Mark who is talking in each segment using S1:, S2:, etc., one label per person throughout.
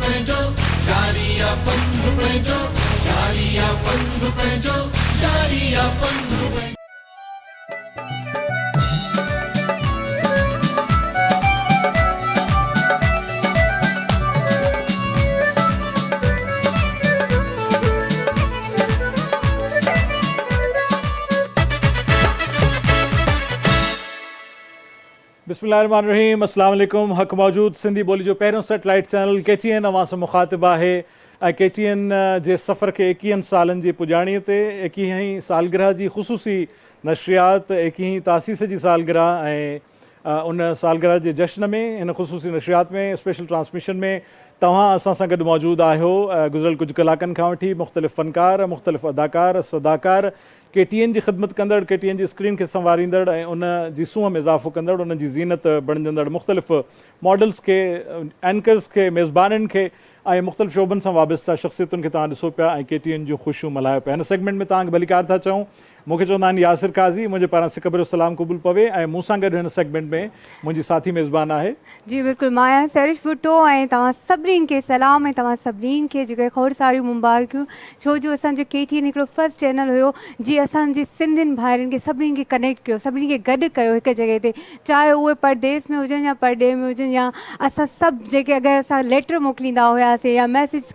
S1: پنهنجو، جاري آ پنڌ پنهنجو، جاري آ پنڌ پنهنجو، جاري آ پنڌ پنهنجو.
S2: بسم الله الرحمن الرحيم اسلام عليڪم حق موجود سنڌي ٻولي جو پهريون satellite channel K T N اوهان سان مخاطب آهي ۽ ڪي ٽي اين جي سفر کي ايڪيهن سالن جي پڄاڻي تي ايڪيهين سالگرهه جي خصوصي نشريات ايڪيهين تاسيس جي سالگرهه ۽ ان سالگرهه جي جشن ۾ هن خصوصي نشريات ۾ اسپيشل ٽرانسميشن ۾ توهان اسان سان گڏ موجود آهيو گذريل ڪجهه ڪلاڪن کان وٺي مختلف فنڪار مختلف اداڪار صداڪار ڪي ٽي اين جي خدمت ڪندڙ، ڪي ٽي اين جي اسڪرين کي سنواريندڙ ۽ ان جي سونهن ۾ اضافو ڪندڙ، ان جي زينت بڻجندڙ مختلف ماڊلز کي، اينڪرز کي، ميزبانن کي ۽ مختلف شعبن سان وابسته شخصيتن کي توهان ڏسو پيا ۽ ڪي ٽي اين جون خوشيون ملهايو پيا. هن سيگمينٽ ۾ توهان کي ڀليڪار ٿا چئون. مون کي چوندا آهن ياسر قاضي، منهنجي پاران سڪ ڀريو سلام قبول پوي ۽ مون سان گڏ هن سيگمينٽ ۾ منهنجي ساٿي ميزبان آهي.
S3: جي بلڪل مان آهيان سحرش ڀٽو ۽ توهان سڀني کي سلام ۽ توهان سڀني کي جيڪو کوڙ ساريون مبارڪيون ڇو جو اسان جو ڪي ٽي اين هڪڙو فرسٽ چينل هيو جي اسان جي سنڌين ڀائرن کي سڀني کي ڪنيڪٽ ڪيو سڀني کي گڏ ڪيو هڪ جڳهه تي چاهي اهي پرديس ۾ هجن يا پرڏيهه ۾ هجن يا اسان سڀ جيڪي اگر اسان ليٽر موڪليندا هياسي يا ميسيج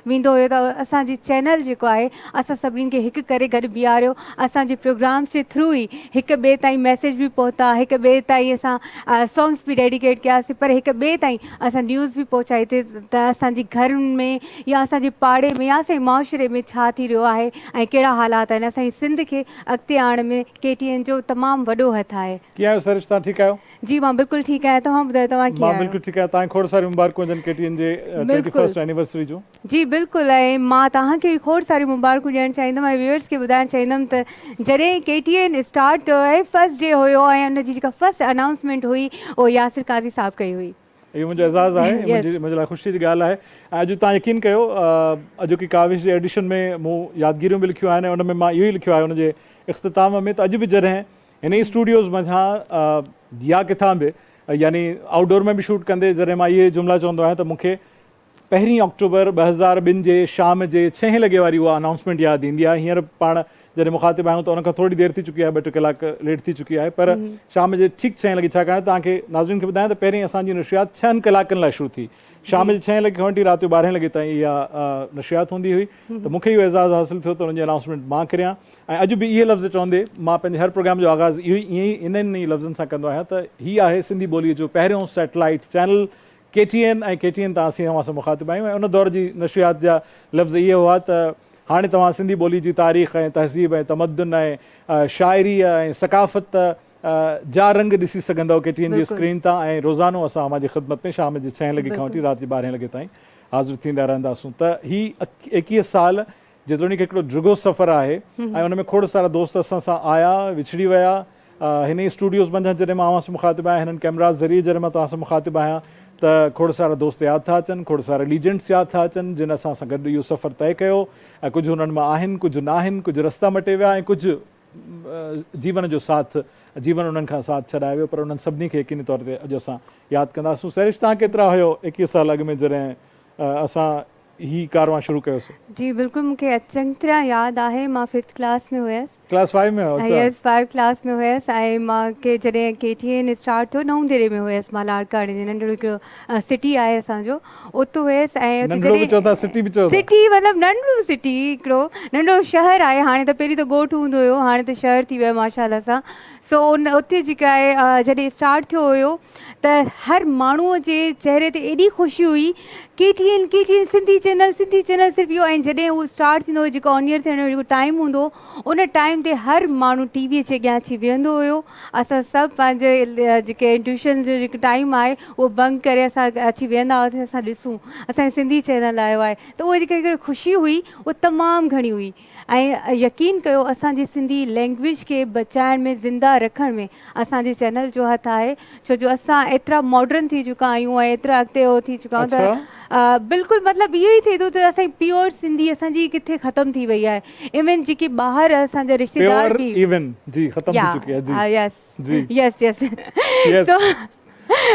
S3: ويندو هيو ته اسان جي چينل جيڪو آهي اسان سڀني کي هڪ ڪري گڏ بيهاريو اسان جي پروگرامس جي ٿرو ئي هڪ ٻئي تائين ميسيج به پهتا هڪ ٻئي تائين اسان سانگس به ڊيڊيڪيٽ ڪياسي پر هڪ ٻئي تائين اسان نيوز به پهچائي تي ته اسان جي گهرن ۾ يا اسان جي پاڙي ۾ يا اسان جي معاشري ۾ ڇا ٿي رهيو آهي ۽ ڪهڙا حالات آهن اسان جي سنڌ کي اڳتي آڻڻ ۾ ڪي ٽي اين جو تمام وڏو هٿ آهي.
S2: ڪيئن آهيو سرش توهان ٺيڪ آهيو؟
S3: جي مان بلڪل ٺيڪ آهيان توهان ٻڌايو توهان ڪيئن
S2: مان
S3: آهيو؟
S2: بلڪل ٺيڪ آهيان توهان کي کوڙ ساريون مبارڪون هجن ڪي ٽي اين جي ٽوئنٽي
S3: بلڪل
S2: فرسٽ اينيورسري جون.
S3: جي بلڪل ۽ مان توهان کي به کوڙ ساريون مبارڪون ڏيڻ چاهيندم ۽ ويورز کي ٻڌائڻ چاهيندم ته جڏهن ڪي ٽي اين اسٽارٽ ٿيو ۽ فرسٽ ڊي هيو ۽ ان جي جيڪا فرسٽ انائونسمينٽ هئي اهو ياسر قاضي صاحب ڪئي هئي.
S2: اهو منهنجو اعزاز آهي
S3: يس
S2: منهنجي منهنجي لاء خوشي جي ڳالهه آهي ۽ اڄ توهان يقين ڪيو اڄوڪي ڪاوش جي ايڊيشن ۾ مون يادگيريون به لکيون آهن ۽ ان ۾ مان اهو ئي لکيو آهي ان جي اختتام ۾ ته اڄ به جڏهن هن ئي اسٽوڊيوز منجهان يا ڪٿان به يعني آئوٽ ڊور ۾ به شوٽ ڪندي جڏهن مان اهي جملا چوندو آهيان ته مون کي پهرين آڪٽوبر 2002 جي شام جي ڇهين لڳي واري اها انائونسمينٽ ياد ايندي آهي. هينئر پاڻ جڏهن مخاطب آهيون ته ان کان ٿوري دير ٿي چڪي آهي، ٻه ٽي ڪلاڪ ليٽ ٿي چڪي آهي پر شام جي ٺيڪ ڇهين لڳي ڇاڪاڻ ته توهان کي ناظرين کي ٻڌايان ته پهرين اسان جي نشريات ڇهن ڪلاڪن لاء شروع ٿي. شام جي ڇهين لڳي کان وٺي رات جو ٻارهين لڳي تائين اها نشريات هوندي هئي ته مون کي اهو اعزاز حاصل ٿيو ته ان جي انائونسمينٽ مان ڪريان ۽ اڄ به اهي لفظ چوندي مان پنهنجي هر پروگرام جو آغاز اهو ئي ائين ئي انهن ئي لفظن سان ڪندو آهيان ته هي آهي سنڌي ٻوليء جو پهريون satellite channel K T N ۽ K T N تان اسين اوهان سان مخاطب آهيون ۽ ان دور جي نشريات جا لفظ اهي هئا ته هاڻي توهان سنڌي ٻولي جي تاريخ ۽ تهذيب ۽ تمدن ۽ شاعريء ۽ ثقافت جا رنگ ڏسي سگهندؤ ڪي ٽي اين جي اسڪرين تان ۽ روزانو اسان اوهان جي خدمت ۾ شام جي ڇهين لڳي کان وٺي رات جي ٻارهين لڳي تائين حاضر ٿيندا رهنداسون ته هي 21 سال جيتوڻيڪ هڪڙو ڊگهو سفر آهي ۽ ان ۾ کوڙ سارا دوست اسان سان آيا وڇڙي ويا هن ئي اسٽوڊيوز منجهان جڏهن مان اوهان سان مخاطب آهيان هنن ڪئميراز ذريعي جڏهن مان توهان سان مخاطب آهيان ته کوڙ سارا دوست ياد ٿا اچن کوڙ سارا ليجنڊس ياد ٿا اچن جن اسان سان گڏ اهو سفر طئي ڪيو ۽ ڪجهه انهن مان آهن ڪجهه ناهن ڪجهه رستا مٽي ويا ۽ ڪجهه جيون جو ساٿ جيون انهن کان ساٿ ڇڏائي ويو پر انهن سڀني کي يقيني طور تي اڄ اسان ياد ڪنداسون. سحرش توهان ڪيترا هيو 21 سال اڳ ۾ جڏهن اسان هي ڪاروان شروع ڪيوسين؟
S3: جي بلڪل مون کي چڱي طرح ياد آهي مان ففٿ ڪلاس ۾ هيس.
S2: ڪلاس فائيو ۾ هيو اڇا.
S3: يس فائيو ڪلاس ۾ هيس ۽ مان کي جڏهن ڪي ٽي اين اسٽارٽ ٿيو نئون ديري ۾ هيس مان لاڙڪاڻي جي ننڍڙو هڪڙو سٽي آهي اسان جو اتي هيس ۽ اتي
S2: ننڍڙو به چئو ٿا سٽي به چئو ٿا.
S3: سٽي مطلب ننڍڙو سٽي هڪڙو ننڍڙو شهر آهي هاڻي ته پهرين ته ڳوٺ هوندو هيو هاڻي ته شهر ٿي ويو آهي ماشاء الله سان سو ان اتي جيڪا آهي جڏهن اسٽارٽ ٿيو هيو ته هر ماڻهو جي چهري تي ايڏي خوشي هئي K T N K T N Sindhi channel Sindhi channel صرف اهو ۽ جڏهن هو اسٽارٽ ٿيندو هيو جيڪو آن ايئر ٿيڻ جو جيڪو ٽائيم هوندو هو ان ٽائيم تي هر ماڻهو ٽي وي جي اڳيان اچي ويهندو هيو اسان سڀ پنهنجي جيڪي ٽيوشن جو جيڪو ٽائيم آهي اهو بنڪ ڪري اسان اچي ويهندا هئاسين اسان ڏسون اسان جو سنڌي چينل آيو آهي ته اها جيڪا هڪڙي خوشي هئي اها تمام گهڻي هئي ۽ يقين ڪيو اسان جي سنڌي لينگويج کي بچائڻ ۾ زنده رکڻ ۾ اسان جي چينل جو هٿ آهي ڇو جو اسان ايترا ماڊرن ٿي چڪا آهيون ۽ ايترا اڳتي اهو ٿي چڪا آهيون ته بلڪل مطلب اهو ئي ٿئي ٿو ته اسان جي پيور سنڌي اسان جي ڪٿي ختم ٿي وئي آهي ايون جيڪي ٻاهر اسان جا رشتيدار
S2: به ايون جي ختم ٿي چڪي آهي
S3: جي يس يس يس سو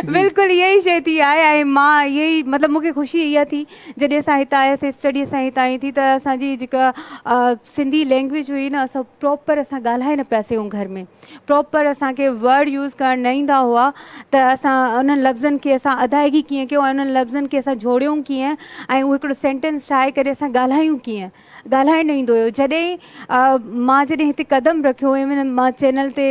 S3: بلڪل اها ئي شيء ٿي آهي ۽ مان اها ئي مطلب مون کي خوشي اها ٿي جڏهن اسان هت آياسين اسٽڊي اسان هت آئي ٿي ته اسان جي جيڪا سنڌي لينگويج هئي نه اسان پراپر اسان ڳالهائي نه پيا سگهون گهر ۾ پراپر اسان کي ورڊ يوز ڪرڻ نه ايندا هئا ته اسان انهن لفظن کي اسان ادائگي ڪيئن ڪيون ۽ انهن لفظن کي اسان جوڙيون ڪيئن ۽ اهو هڪڙو سينٽينس ٺاهي ڪري اسان ڳالهايون ڪيئن ڳالهائڻ نه ايندو هيو جڏهن مان جڏهن هتي قدم رکيو ايون مان چينل تي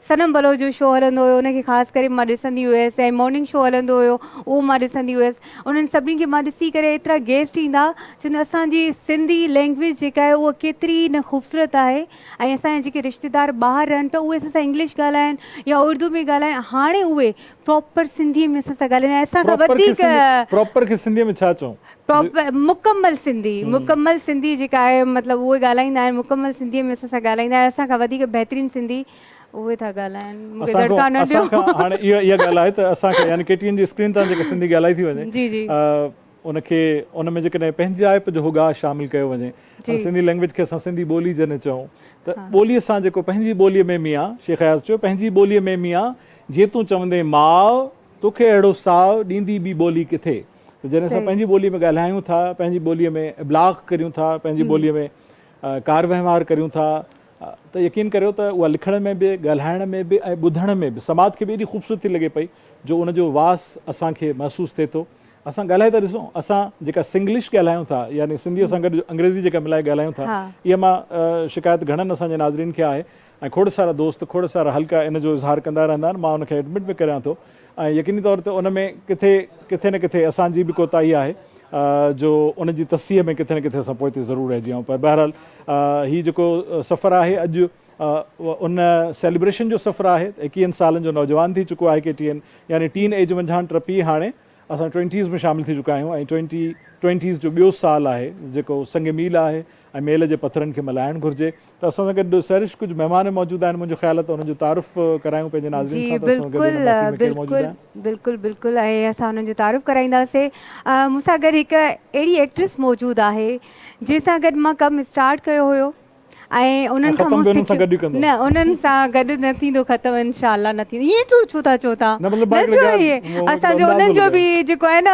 S3: صنم بلوچ جو شو هلندو هيو ان کي خاص ڪري مان ڏسندي هيس ۽ مارننگ شو هلندو هيو اهو مان ڏسندي هيس انهن سڀني کي مان ڏسي ڪري ايترا گيسٽ ايندا چوندا اسان جي سنڌي لينگويج جيڪا آهي اها ڪيتري نه خوبصورت آهي ۽ اسان جا جيڪي رشتيدار ٻاهر رهن پيا اهي اسان سان انگلش ڳالهائن يا اردو ۾ ڳالهائن هاڻي اهي پراپر سنڌي ۾ اسان سان ڳالهائين ۽ اسان کان وڌيڪ
S2: پراپر کي سنڌي ۾ ڇا چئون؟
S3: پراپر مڪمل سنڌي مڪمل سنڌي جيڪا آهي مطلب اهي ڳالهائيندا آهن مڪمل سنڌي ۾ اسان سان ڳالهائيندا آهن اسان کان وڌيڪ بهترين سنڌي اهي ٿا ڳالهائن مون کي دڙڪا نه ڏيو.
S2: اسان کان هاڻي اها اها ڳالهه آهي ته اسان کي يعني ڪي ٽي اين جي اسڪرين تان جيڪا سنڌي ڳالهائي ٿي وڃي
S3: جي جي
S2: ان کي ان ۾ جيڪڏهن پنهنجائپ جو هڳاء شامل ڪيو وڃي ۽ سنڌي لينگويج کي اسان سنڌي ٻولي جڏهن چئون ته ٻوليء سان جيڪو پنهنجي ٻوليء ۾ ميان، شيخ اياز چيو، پنهنجي ٻوليء ۾ ميان، جي تون چوندين ماء، توکي اهڙو ساء، ڏيندي ٻي ٻولي ڪٿي؟ ته جڏهن اسان پنهنجي ٻوليء ۾ ڳالهايون ٿا، پنهنجي ٻوليء ۾ ابلاغ ڪريون ٿا، پنهنجي ٻوليء ۾ ڪار وهنوار ڪريون ٿا ته يقين ڪريو ته اها لکڻ ۾ به، ڳالهائڻ ۾ به ۽ ٻڌڻ ۾ به سماعت کي به ايڏي خوبصورتي لڳي پئي جو ان جو واس اسان کي محسوس ٿئي ٿو. اسان ڳالهائي ٿا ڏسون اسان جيڪا سنگلش ڳالهايون ٿا يعني سنڌيء سان گڏ انگريزي جيڪا ملائي ڳالهايون ٿا اها مان شڪايت گهڻن اسان جي ناظرين کي آهي ۽ کوڙ سارا دوست کوڙ سارا حلقا ان جو اظهار ڪندا رهندا آهن مان ان کي ايڊمٽ به ڪريان ٿو ۽ يقيني طور تي ان ۾ ڪٿي ڪٿي نه ڪٿي اسان جي به ڪوتاهي آهي جو ان جي تصحيح ۾ ڪٿي نه ڪٿي اسان پوئتي ضرور رهجي ويا آهيون پر بهرحال هي جيڪو سفر آهي اڄ ان سيليبريشن جو سفر آهي ته ايڪيهن سالن جو نوجوان ٿي چڪو آهي ڪي ٽي اين يعني ٽين ايج منجهان ٽپي هاڻي اسان ٽوئنٽيز ۾ شامل ٿي چڪا آهيون ۽ ٽوئنٽي ٽوئنٽيز جو ٻيو سال آهي جيڪو سنگ ميل آهي ۽ ميل جي پٿرن کي ملهائڻ گهرجي ته اسان سان گڏ سحرش ڪجهه مهمان موجود آهن منهنجو خيال آهي ته انهن جو تعارف ڪرايون پنهنجي ناظرين
S3: جي
S2: سان ته اسان سان گڏ
S3: بلڪل
S2: هن محفل ۾ ڪير موجود
S3: بلڪل
S2: آهن.
S3: بلڪل بلڪل ۽ اسان انهن جو تعارف ڪرائينداسي مون سان گڏ هڪ اهڙي ايڪٽريس موجود آهي جنهن سان گڏ مان ڪم اسٽارٽ ڪيو هيو ۽ انهن کان
S2: ختم
S3: مون
S2: به انهن سان
S3: سکيو
S2: گڏ ئي ڪندو.
S3: نه انهن سان گڏ نه ٿيندو ختم انشاء الله نه ٿيندو ائين ڇو ڇو ٿا چئو تان
S2: نه مطلب مان
S3: نه
S2: هڪڙي
S3: چئو
S2: ڳالهه
S3: ائين
S2: مون هڪڙو
S3: اسان جو
S2: اندازو
S3: انهن جو
S2: لڳايو.
S3: به جيڪو آهي نه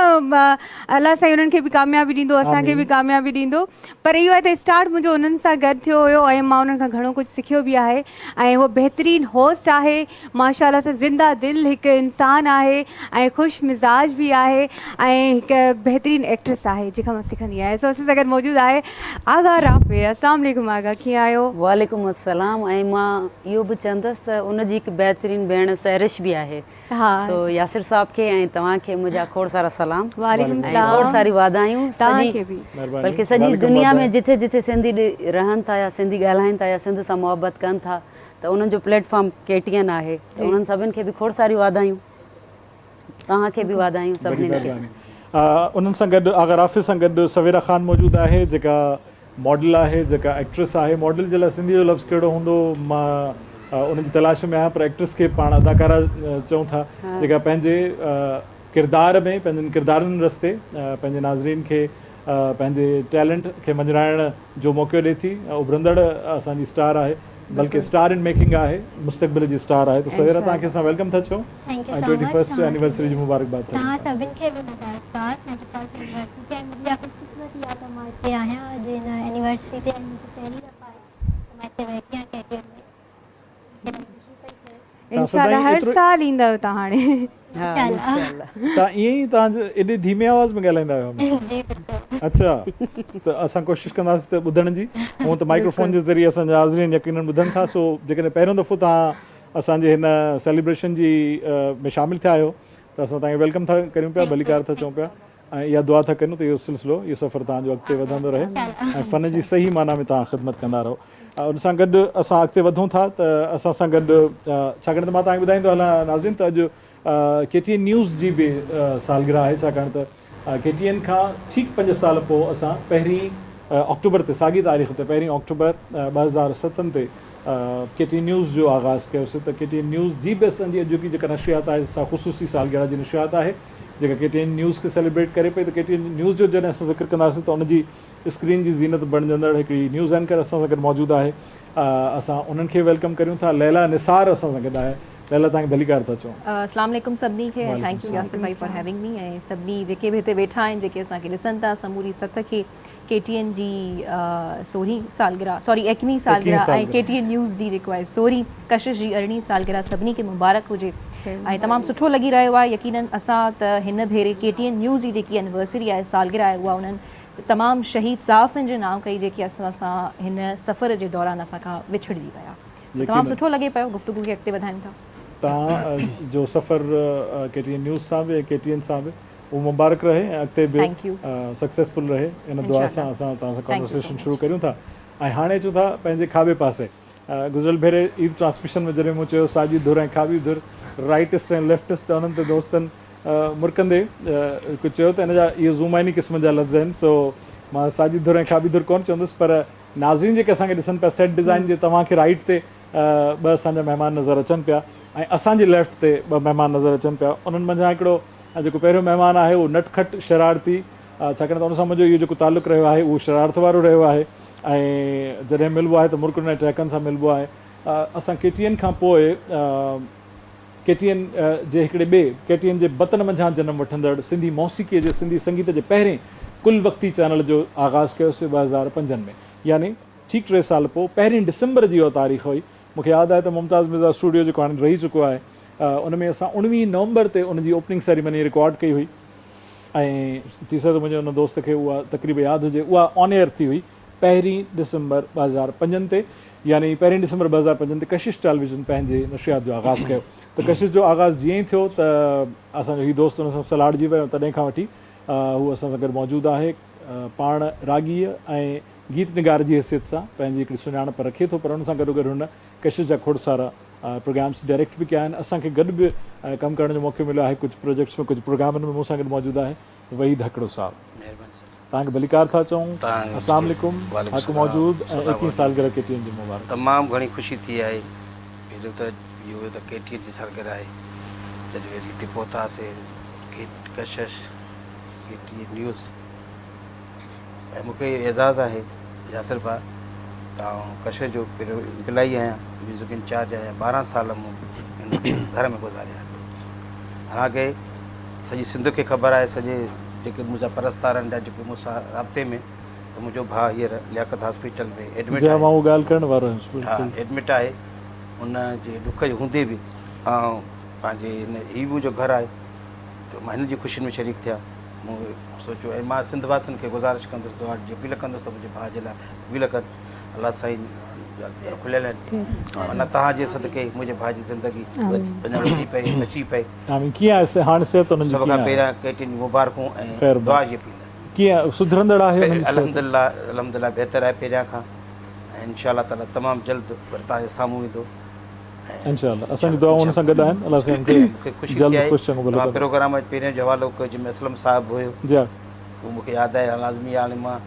S3: الله سائين انهن کي به ڪاميابي ڏيندو اسان کي
S2: آمين.
S3: به ڪاميابي ڏيندو پر اهو آهي ته اسٽارٽ منهنجو انهن سان گڏ ٿيو هيو ۽ مان انهن کان گهڻو ڪجهه سکيو به آهي ۽ هو بهترين هوسٽ آهي ماشاء الله سان زنده دل هڪ انسان آهي ۽ خوش مزاج به آهي ۽ هڪ بهترين ايڪٽريس آهي جنهن کان مان سکندي آهيان سو اسان سان گڏ موجود آهي آغا رافع السلام عليڪم آغا ڪيئن آهيو.
S4: وعليڪم السلام ۽ مان اهو به چوندس ته ان جي هڪ بهترين ڀيڻ سحرش به آهي سو ياسر صاحب کي ۽ توهان کي منهنجا کوڙ سارا سلام
S3: وعليڪم
S4: ۽ کوڙ
S3: السلام
S4: ساري واڌايون
S3: توهان
S4: سڄي
S3: کي به.
S4: بلڪه سڄي دنيا ۾ جٿي جٿي سنڌي رهن ٿا يا سنڌي ڳالهائين ٿا يا سنڌ سان محبت ڪن ٿا ته انهن جو پليٽ فارم ڪي ٽي اين آهي ته انهن سڀن کي به کوڙ ساريون واڌايون توهان کي به واڌايون
S2: وڏي
S4: سڀنين کي.
S2: مهرباني. انهن سان گڏ آغا رافع سان گڏ سويرا خان موجود آهي جيڪا ماڊل آهي جيڪا ايڪٽريس آهي ماڊل جي لاء سنڌي جو لفظ ڪهڙو هوندو مان ان جي تلاش ۾ آهيان پر ايڪٽريس کي پاڻ اداڪارا چئون ٿا جيڪا پنهنجي ڪردار ۾ پنهنجن ڪردارن رستي پنهنجي ناظرين کي پنهنجي ٽيلنٽ کي مڃرائڻ جو موقعو ڏئي ٿي اڀرندڙ اسان جي اسٽار آهي بلڪه اسٽار ان ميڪنگ آهي مستقبل جي اسٽار آهي ته سويرا توهان کي اسان welcome ٿا چئون
S5: thank you
S2: ۽
S5: so
S2: twenty
S5: much
S2: first
S5: توهان کي
S2: اينيورسري جي مبارڪباد ٿا
S5: توهان
S2: ڏيون.
S5: سڀن کي به مبارڪباد ٽوئنٽي فرسٽ اينيورسري تي ۽ منهنجي اها خوش قسمتي آهي ته مان هتي آهيان اڄ هن اينيورسري تي ۽ منهنجي پهرين دفعا آهي ته مان هتي ويٺي آهيان ڪي ٽي اين ۾ مون کي ڏاڍي خوشي پئي ٿئي.
S2: توهان
S3: انشاء الله
S2: سدائين
S3: هر
S2: ايترو
S3: سال ايندؤ توهان هاڻي.
S4: ها
S5: انشاء
S4: انشاء
S5: الله.
S4: الله.
S2: توهان ائين ئي توهان جو ايڏي ڌيمي آواز ۾ ڳالهائيندا آهيو هميشه.
S5: جي بلڪل.
S2: اڇا ته اسان ڪوشش ڪنداسين ته ٻڌڻ جي هونء ته مائڪروفون
S3: بلڪل.
S2: جي ذريعي اسان جا ناظرين يقينن ٻڌن ٿا سو جيڪڏهن پهريون دفعو توهان اسان جي هن سيليبريشن جي ۾ شامل ٿيا آهيو ته اسان توهان کي welcome ٿا ڪريون پيا
S5: thank you
S2: ڀليڪار ٿا
S5: thank
S2: چئون
S5: you
S2: پيا
S5: سو مچ.
S2: ۽ اها دعا ٿا ڪريون ته اهو سلسلو اهو سفر توهان جو اڳتي وڌندو رهي ۽ فن جي صحيح معنيٰ ۾ توهان خدمت ڪندا رهو. ان سان گڏ اسان اڳتي وڌون ٿا ته اسان سان گڏ ڇاڪاڻ ته مان توهان کي ٻڌائيندو هلان ناظرين ته اڄ ڪي ٽي اين نيوز جي به سالگرهه آهي ڇاڪاڻ ته ڪي ٽي اين کان ٺيڪ پنج سال پوء اسان پهرين آڪٽوبر تي ساڳي تاريخ تي پهرين آڪٽوبر 2007 تي ڪي ٽي اين نيوز جو آغاز ڪيوسين ته ڪي ٽي اين نيوز جي به اسان جي اڄوڪي جيڪا نشريات آهي سا خصوصي سالگرهه جي نشريات آهي جيڪا ڪي ٽي اين نيوز کي سيليبريٽ ڪري پئي ته ڪي ٽي اين نيوز جو جڏهن اسان ذڪر ڪنداسين ته ان جي اسڪرين جي زينت بڻجندڙ هڪڙي نيوز اينڪر اسان سان گڏ موجود آهي اسان انهن کي welcome ڪريون ٿا ليلا نثار اسان سان گڏ آهي ليليٰ توهان کي ڀليڪار ٿا چئون.
S6: اسلام عليڪم سڀني کي ۽
S2: وعليڪم
S6: thank you
S2: السلام.
S6: ياسر ڀائي فار هيونگ مي ۽ سڀني جيڪي به هتي ويٺا آهن جيڪي اسان کي ڏسن ٿا سموري سٿ کي ڪي ٽي اين جي سورهين سالگرهه سوري ايڪويهين سالگرهه ۽ ڪي ٽي اين نيوز جي جيڪو آهي سورهين ڪشش جي ارڙهين سالگرهه سڀني کي مبارڪ هجي ۽ تمام سٺو لڳي رهيو آهي يقينن اسان ته هن ڀيري ڪي ٽي اين نيوز جي جيڪي اينورسري آهي سالگرهه آهي اها انهن تمام شهيد صحافين جي نانء ڪئي جيڪي اسان سان هن سفر جي دوران اسان کان وڇڙجي ويا سو تمام سٺو لڳي پيو گفتگو کي اڳتي وڌايون ٿا.
S2: توهان جو سفر ڪي ٽي اين نيوز سان به ۽ ڪي ٽي اين سان به اهو مبارڪ رهي ۽ اڳتي به سڪسيسفل رهي ان دعا سان اسان توهان سان ڪانورسيشن شروع ڪريون ٿا ۽ هاڻي اچون ٿا پنهنجي کاٻي پاسي گذريل ڀيري عيد ٽرانسميشن ۾ جڏهن مون چيو ساڄي ڌر ۽ کاٻي ڌر رائٽسٽ ۽ ليفٽسٽ ته انهن تي دوستن مرڪندي ڪجهه چيو ته ان جا اهي زومائني قسم جا لفظ آهن سو مان ساڄي ڌر ۽ کاٻي ڌر ڪونه چوندس پر ناظرين جيڪي اسان کي ڏسن پيا سيٽ ڊزائن جي توهان کي رائيٽ تي ٻه اسان جا مهمان نظر اچن پيا ۽ اسان جي ليفٽ تي ٻه مهمان نظر اچن پيا انهن منجهان هڪڙو جيڪو پهريون مهمان آهي اهو نٽ کٽ شرارتي ڇاڪاڻ ته ان سان منهنجو اهو جيڪو تعلق رهيو آهي اهو شرارت وارو رهيو آهي ۽ جڏهن ملبو آهي ته مرڪن ۽ ٽهڪن سان ملبو آهي اسان ڪي ٽي اين کان پوء ڪي ٽي اين جي هڪڙي ٻئي ڪي ٽي اين جي بطن منجهان جنم وٺندڙ سنڌي موسيقيء جي سنڌي سنگيت جي پهرين ڪل وقتي چينل جو آغاز ڪيوسين 2005 ۾ يعني ٺيڪ ٽي سال پوء پهرين ڊسمبر جي اها تاريخ هئي. مون کي ياد آهي ته ممتاز مرزا اسٽوڊيو جيڪو هاڻي ڊهي چڪو آهي ان ۾ اسان اڻويهين نومبر تي ان جي اوپننگ سيريمني رڪارڊ ڪئي هئي ۽ ٿي سگهي ٿو منهنجي ان دوست کي اها تقريب ياد هجي اها آن ايئر ٿي هئي پهرين ڊسمبر 2005 تي يعني پهرين ڊسمبر 2005 تي ڪشش ٽيليويزن پنهنجي نشريات جو آغاز ڪيو ته ڪشش جو آغاز جيئن ئي ٿيو ته اسان جو هي دوست ان سان سلهاڙجي ويو ۽ تڏهن کان وٺي هو اسان سان گڏ موجود آهي پاڻ راڳيء ۽ گيت نگار جي حيثيت سان پنهنجي هڪڙي سڃاڻپ رکي ٿو پر ان سان گڏوگڏ هن ڪشش جا کوڙ سارا پروگرامس ڊائريڪٽ به ڪيا آهن اسان کي گڏ به ڪم ڪرڻ جو موقعو مليو آهي ڪجهه پروجيڪٽس ۾ ڪجهه پروگرامن ۾ مون سان گڏ موجود آهي وحيد هڪڙو صاحب توهان کي ڀليڪار ٿا چئون اسلام عليڪم حق موجود ۽ ايڪويهين سالگرهه ڪي ٽي اين جي مبارڪ.
S7: تمام گهڻي خوشي ٿي آهي پهريون ته اهو هيو ته ڪي ٽي اين جي سالگرهه آهي جڏهن وري هتي پهتاسي ڪشش ڪي ٽي اين نيوز ۽ مون کي اعزاز آهي ياسر ڀاء ته آئون ڪشش جو پهريون امپلائي آهيان ميوزڪ انچارج آهيان 12 سال مون هن گهر ۾ گذاريا حالانڪه سڄي سنڌ کي خبر آهي سڄي جيڪي منهنجا پرستار آهن يا جيڪي مون سان رابطي ۾ ته منهنجو ڀاء هينئر لياقت هاسپيٽل ۾ ايڊمٽ
S2: آهي مان اها ڳالهه ڪرڻ وارو هيس
S7: ها ايڊمٽ آهي ان جي ڏک جي هوندي به آئون پنهنجي هن هي منهنجو گهر آهي جو مان هن جي خوشين ۾ شريڪ ٿيان مون سوچيو ۽ مان سنڌ واسين کي گذارش ڪندس دعا جي اپيل ڪندس ته منهنجي ڀاء جي لاء اپيل ڪن الله سائين جا در کليل آهن معنيٰ توهان جي صدقي منهنجي ڀاء جي زندگي اڃا وڌي پئي بچي پئي.
S2: آمين ڪيئن آهي هاڻ صحت انهن جي
S7: سڀ
S2: ڪيئن
S7: کان
S2: آهي؟
S7: پهريان ڪيٽين جون مبارڪون ۽
S2: خير
S7: دعا جي اپيل.
S2: ڪيئن سڌرندڙ آهي انهن جي صحت؟
S7: الحمدلله الحمدلله بهتر آهي پهريان کان ۽ انشاء الله تعالي تمام جلد وري توهان جي سامهون ايندو.
S2: انشاء الله اسان جون دعائون ان سان گڏ آهن الله سائين ان کي جلد خوش چڱو ڀلو
S7: ڪندو. پروگرام جو پهريون جو حوالو ڪيو جنهن ۾ اسلم صاحب هيو
S2: جي ها
S7: اهو مون کي ياد آهي لازمي آهي مان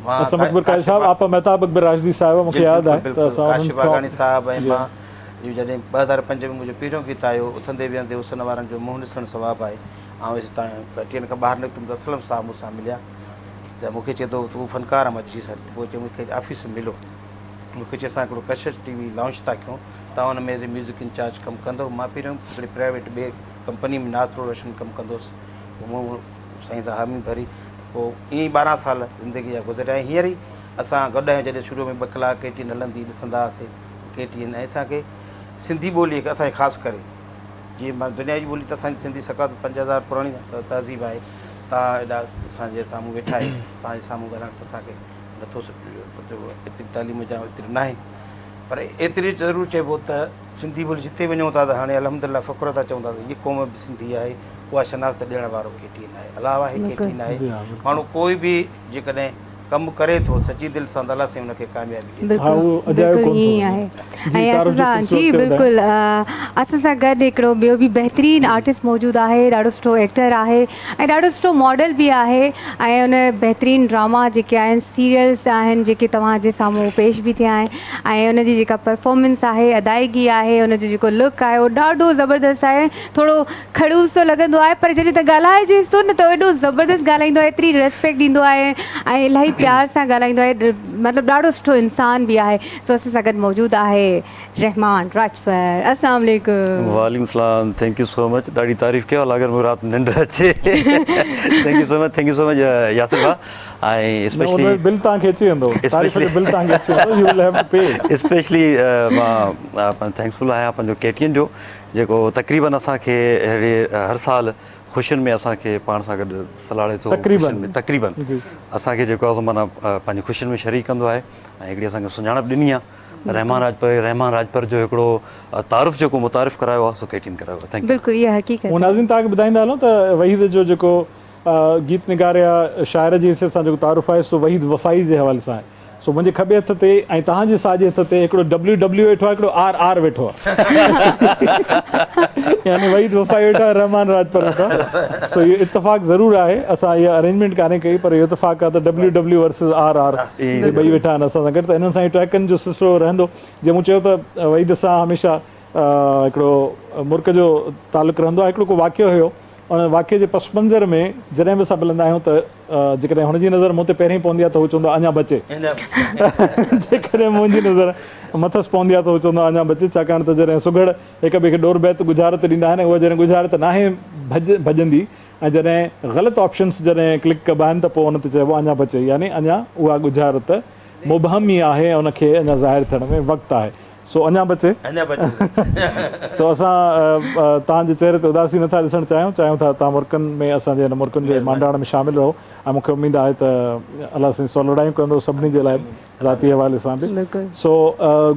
S7: مان
S2: اسلم اڪبر قاضي صاحب آپا مهتاب اڪبر راشدي صاحبه مون کي ياد آهي ته اسان
S7: ڪاشف باغاڻي صاحب ۽ مان جو جڏهن 2005 ۾ منهنجو پهريون گيت آيو اٿندي ويهندي حسن وارن جو منهن ڏسڻ ثواب آهي آئون هتان ڪٽين کان ٻاهر نڪتم ته اسلم صاحب مون سان مليا ته مون کي چئي ٿو تون فنڪار آهين مان جي سر پوء چئي مون کي آفيس ۾ ملو مون کي چيس اسان هڪڙو ڪشش ٽي وي لانچ ٿا ڪيون توهان ان ۾ ايز اي ميوزڪ انچارج ڪم ڪندو مان پهريون هڪڙي پرائيويٽ ٻي ڪمپني ۾ ناز پروڊڪشن ڪم ڪندو هوس پوء مون سائين سان حامي ڀري پوء ائين ئي 12 سال زندگي جا گذريا ۽ هينئر ئي اسان گڏ آهيون جڏهن شروع ۾ ٻه ڪلاڪ ڪي ٽي اين هلندي ڏسندا هئاسي ڪي ٽي اين ۽ اسان کي سنڌي ٻولي کي اسان کي خاص ڪري جيئن معنيٰ دنيا جي ٻولي ته اسان جي سنڌي ثقافت 5000 پراڻي تهذيب آهي توهان ايڏا اسان جي سامهون ويٺا آهيو توهان جي سامهون ڳالهائڻ ته اسان کي نٿو سگهجي ايتري تعليم جا ايتري ناهي پر ايتري ضرور چئبو ته سنڌي ٻولي جتي وڃون ٿا ته هاڻي الحمد لله فخر ٿا چئون ٿا ته هيء قوم به سنڌي آهي اها شناخت ڏيڻ وارو ڪي ٽي اين آهي علاوه هي ڪي ٽي اين آهي ماڻهو ڪوئي به جيڪڏهن ڪم ڪري ٿو سچي دل سان ته الله سائين ان کي ڪاميابي ڏئي ٿو.
S2: ها اهو اجايو
S3: بلڪل
S2: ڪونه ٿو
S3: ائين
S2: وڃي.
S3: آهي
S2: جي
S3: ۽
S2: تعارف
S3: اسان
S2: جو
S3: سان
S2: سلسلو
S3: جي
S2: اڳتي وڌايو.
S3: بلڪل اسان سان گڏ هڪڙو ٻيو به بهترين آرٽسٽ موجود آهي ڏاڍو سٺو ايڪٽر آهي ۽ ڏاڍو سٺو ماڊل به آهي ۽ ان بهترين ڊراما جيڪي آهن سيريلس آهن جيڪي توهان جي سامهون پيش به ٿيا آهن ۽ ان جي جيڪا پرفارمنس آهي ادائگي آهي ان جو جيڪو لڪ آهي اهو ڏاڍو زبردست آهي ٿورو کڙوس سو لڳندو آهي پر جڏهن ته ڳالهائجيس ٿو نه ته ايڏو زبردست ڳالهائيندو آهي ايتري ريسپيڪٽ ڏيندو آهي ۽ الاهي پيار سان ڳالهائيندو آهي مطلب ڏاڍو سٺو انسان به آهي سو اسان سان گڏ موجود آهي رحمان راڄپر السلام عليڪم.
S8: وعليڪم السلام thank you سو مچ ڏاڍي تعريف ڪيو الله ڪري مون رات ننڊ اچي thank you so much thank you so much Yasir ڀاء ۽ اسپيشلي
S2: بل توهان کي اچي ويندو تعريف جو بل توهان کي اچي ويندو you will have to pay
S8: specially مان ٿينڪفل آهيان پنهنجو ڪي ٽي اين جو جيڪو تقريبن اسان کي اهڙي هر سال خوشين ۾ اسان کي پاڻ سان گڏ سلهاڙي ٿو خوشين ۾ تقريبن اسان کي جيڪو آهي معنيٰ پنهنجي خوشين ۾ شريڪ ڪندو آهي ۽ هڪڙي اسان کي سڃاڻپ ڏني آهي رحمان راڄپر رحمان راڄپر جو هڪڙو تعارف جيڪو متعارف ڪرايو آهي سو ڪي ٽي اين ڪرايو آهي thank you.
S3: بلڪل اها حقيقت آهي.
S2: ناظرين توهان کي ٻڌائيندا هلون ته وحيد جو جيڪو گيت نگار يا شاعر جي حيثيت سان جيڪو تعارف آهي سو وحيد وفائي جي حوالي سان آهي سو منهنجي کٻي هٿ تي ۽ توهان جي ساڄي هٿ تي هڪڙو ڊبليو ڊبليو ويٺو آهي هڪڙو آر آر ويٺو آهي يعني وحيد وفائي ويٺو آهي رحمان راڄپر ويٺو آهي سو اهو اتفاق ضرور آهي اسان اها ارينجمينٽ ڪانهي ڪئي پر اهو اتفاق آهي ته W W versus R R اهي ٻئي ويٺا آهن اسان سان گڏ ته انهن سان ئي ٽريڪن جو سلسلو رهندو جيئن مون چيو ته وحيد سان هميشه هڪڙو مرڪ جو تعلق رهندو آهي هڪڙو ڪو واقعو هيو ان واقعي جي پس منظر ۾ جڏهن به اسان ملندا آهيون ته جيڪڏهن هن جي نظر مون تي پهرين پوندي آهي ته هو چوندو آهي اڃا بچي. جيڪڏهن منهنجي نظر مٿس پوندي آهي ته هو چوندو آهي اڃا بچي ڇاڪاڻ ته جڏهن سگهڙ هڪ ٻئي کي ڏور بيت ڳجهارت ڏيندا آهن ۽ اها جڏهن ڳجهارت ناهي ڀڄندي ۽ جڏهن غلط آپشنس جڏهن ڪلڪ ڪبا آهن ته پوء ان تي چئبو آهي اڃا بچي يعني اڃا اها ڳجهارت مبهم ئي آهي ۽ ان کي اڃا ظاهر ٿيڻ ۾ وقت آهي. سو اڃا بچي.
S7: اڃا بچي.
S2: سو اسان توهان جي چهري تي اداسي نٿا ڏسڻ چاهيون، چاهيون ٿا توهان مرڪن ۾ اسان جي هن مرڪن جي مانڊاڻ ۾ شامل رهو ۽ مون کي اميد آهي ته الله سائين سولڙايون ڪندو سڀني جي لاء ذاتي حوالي سان به. سو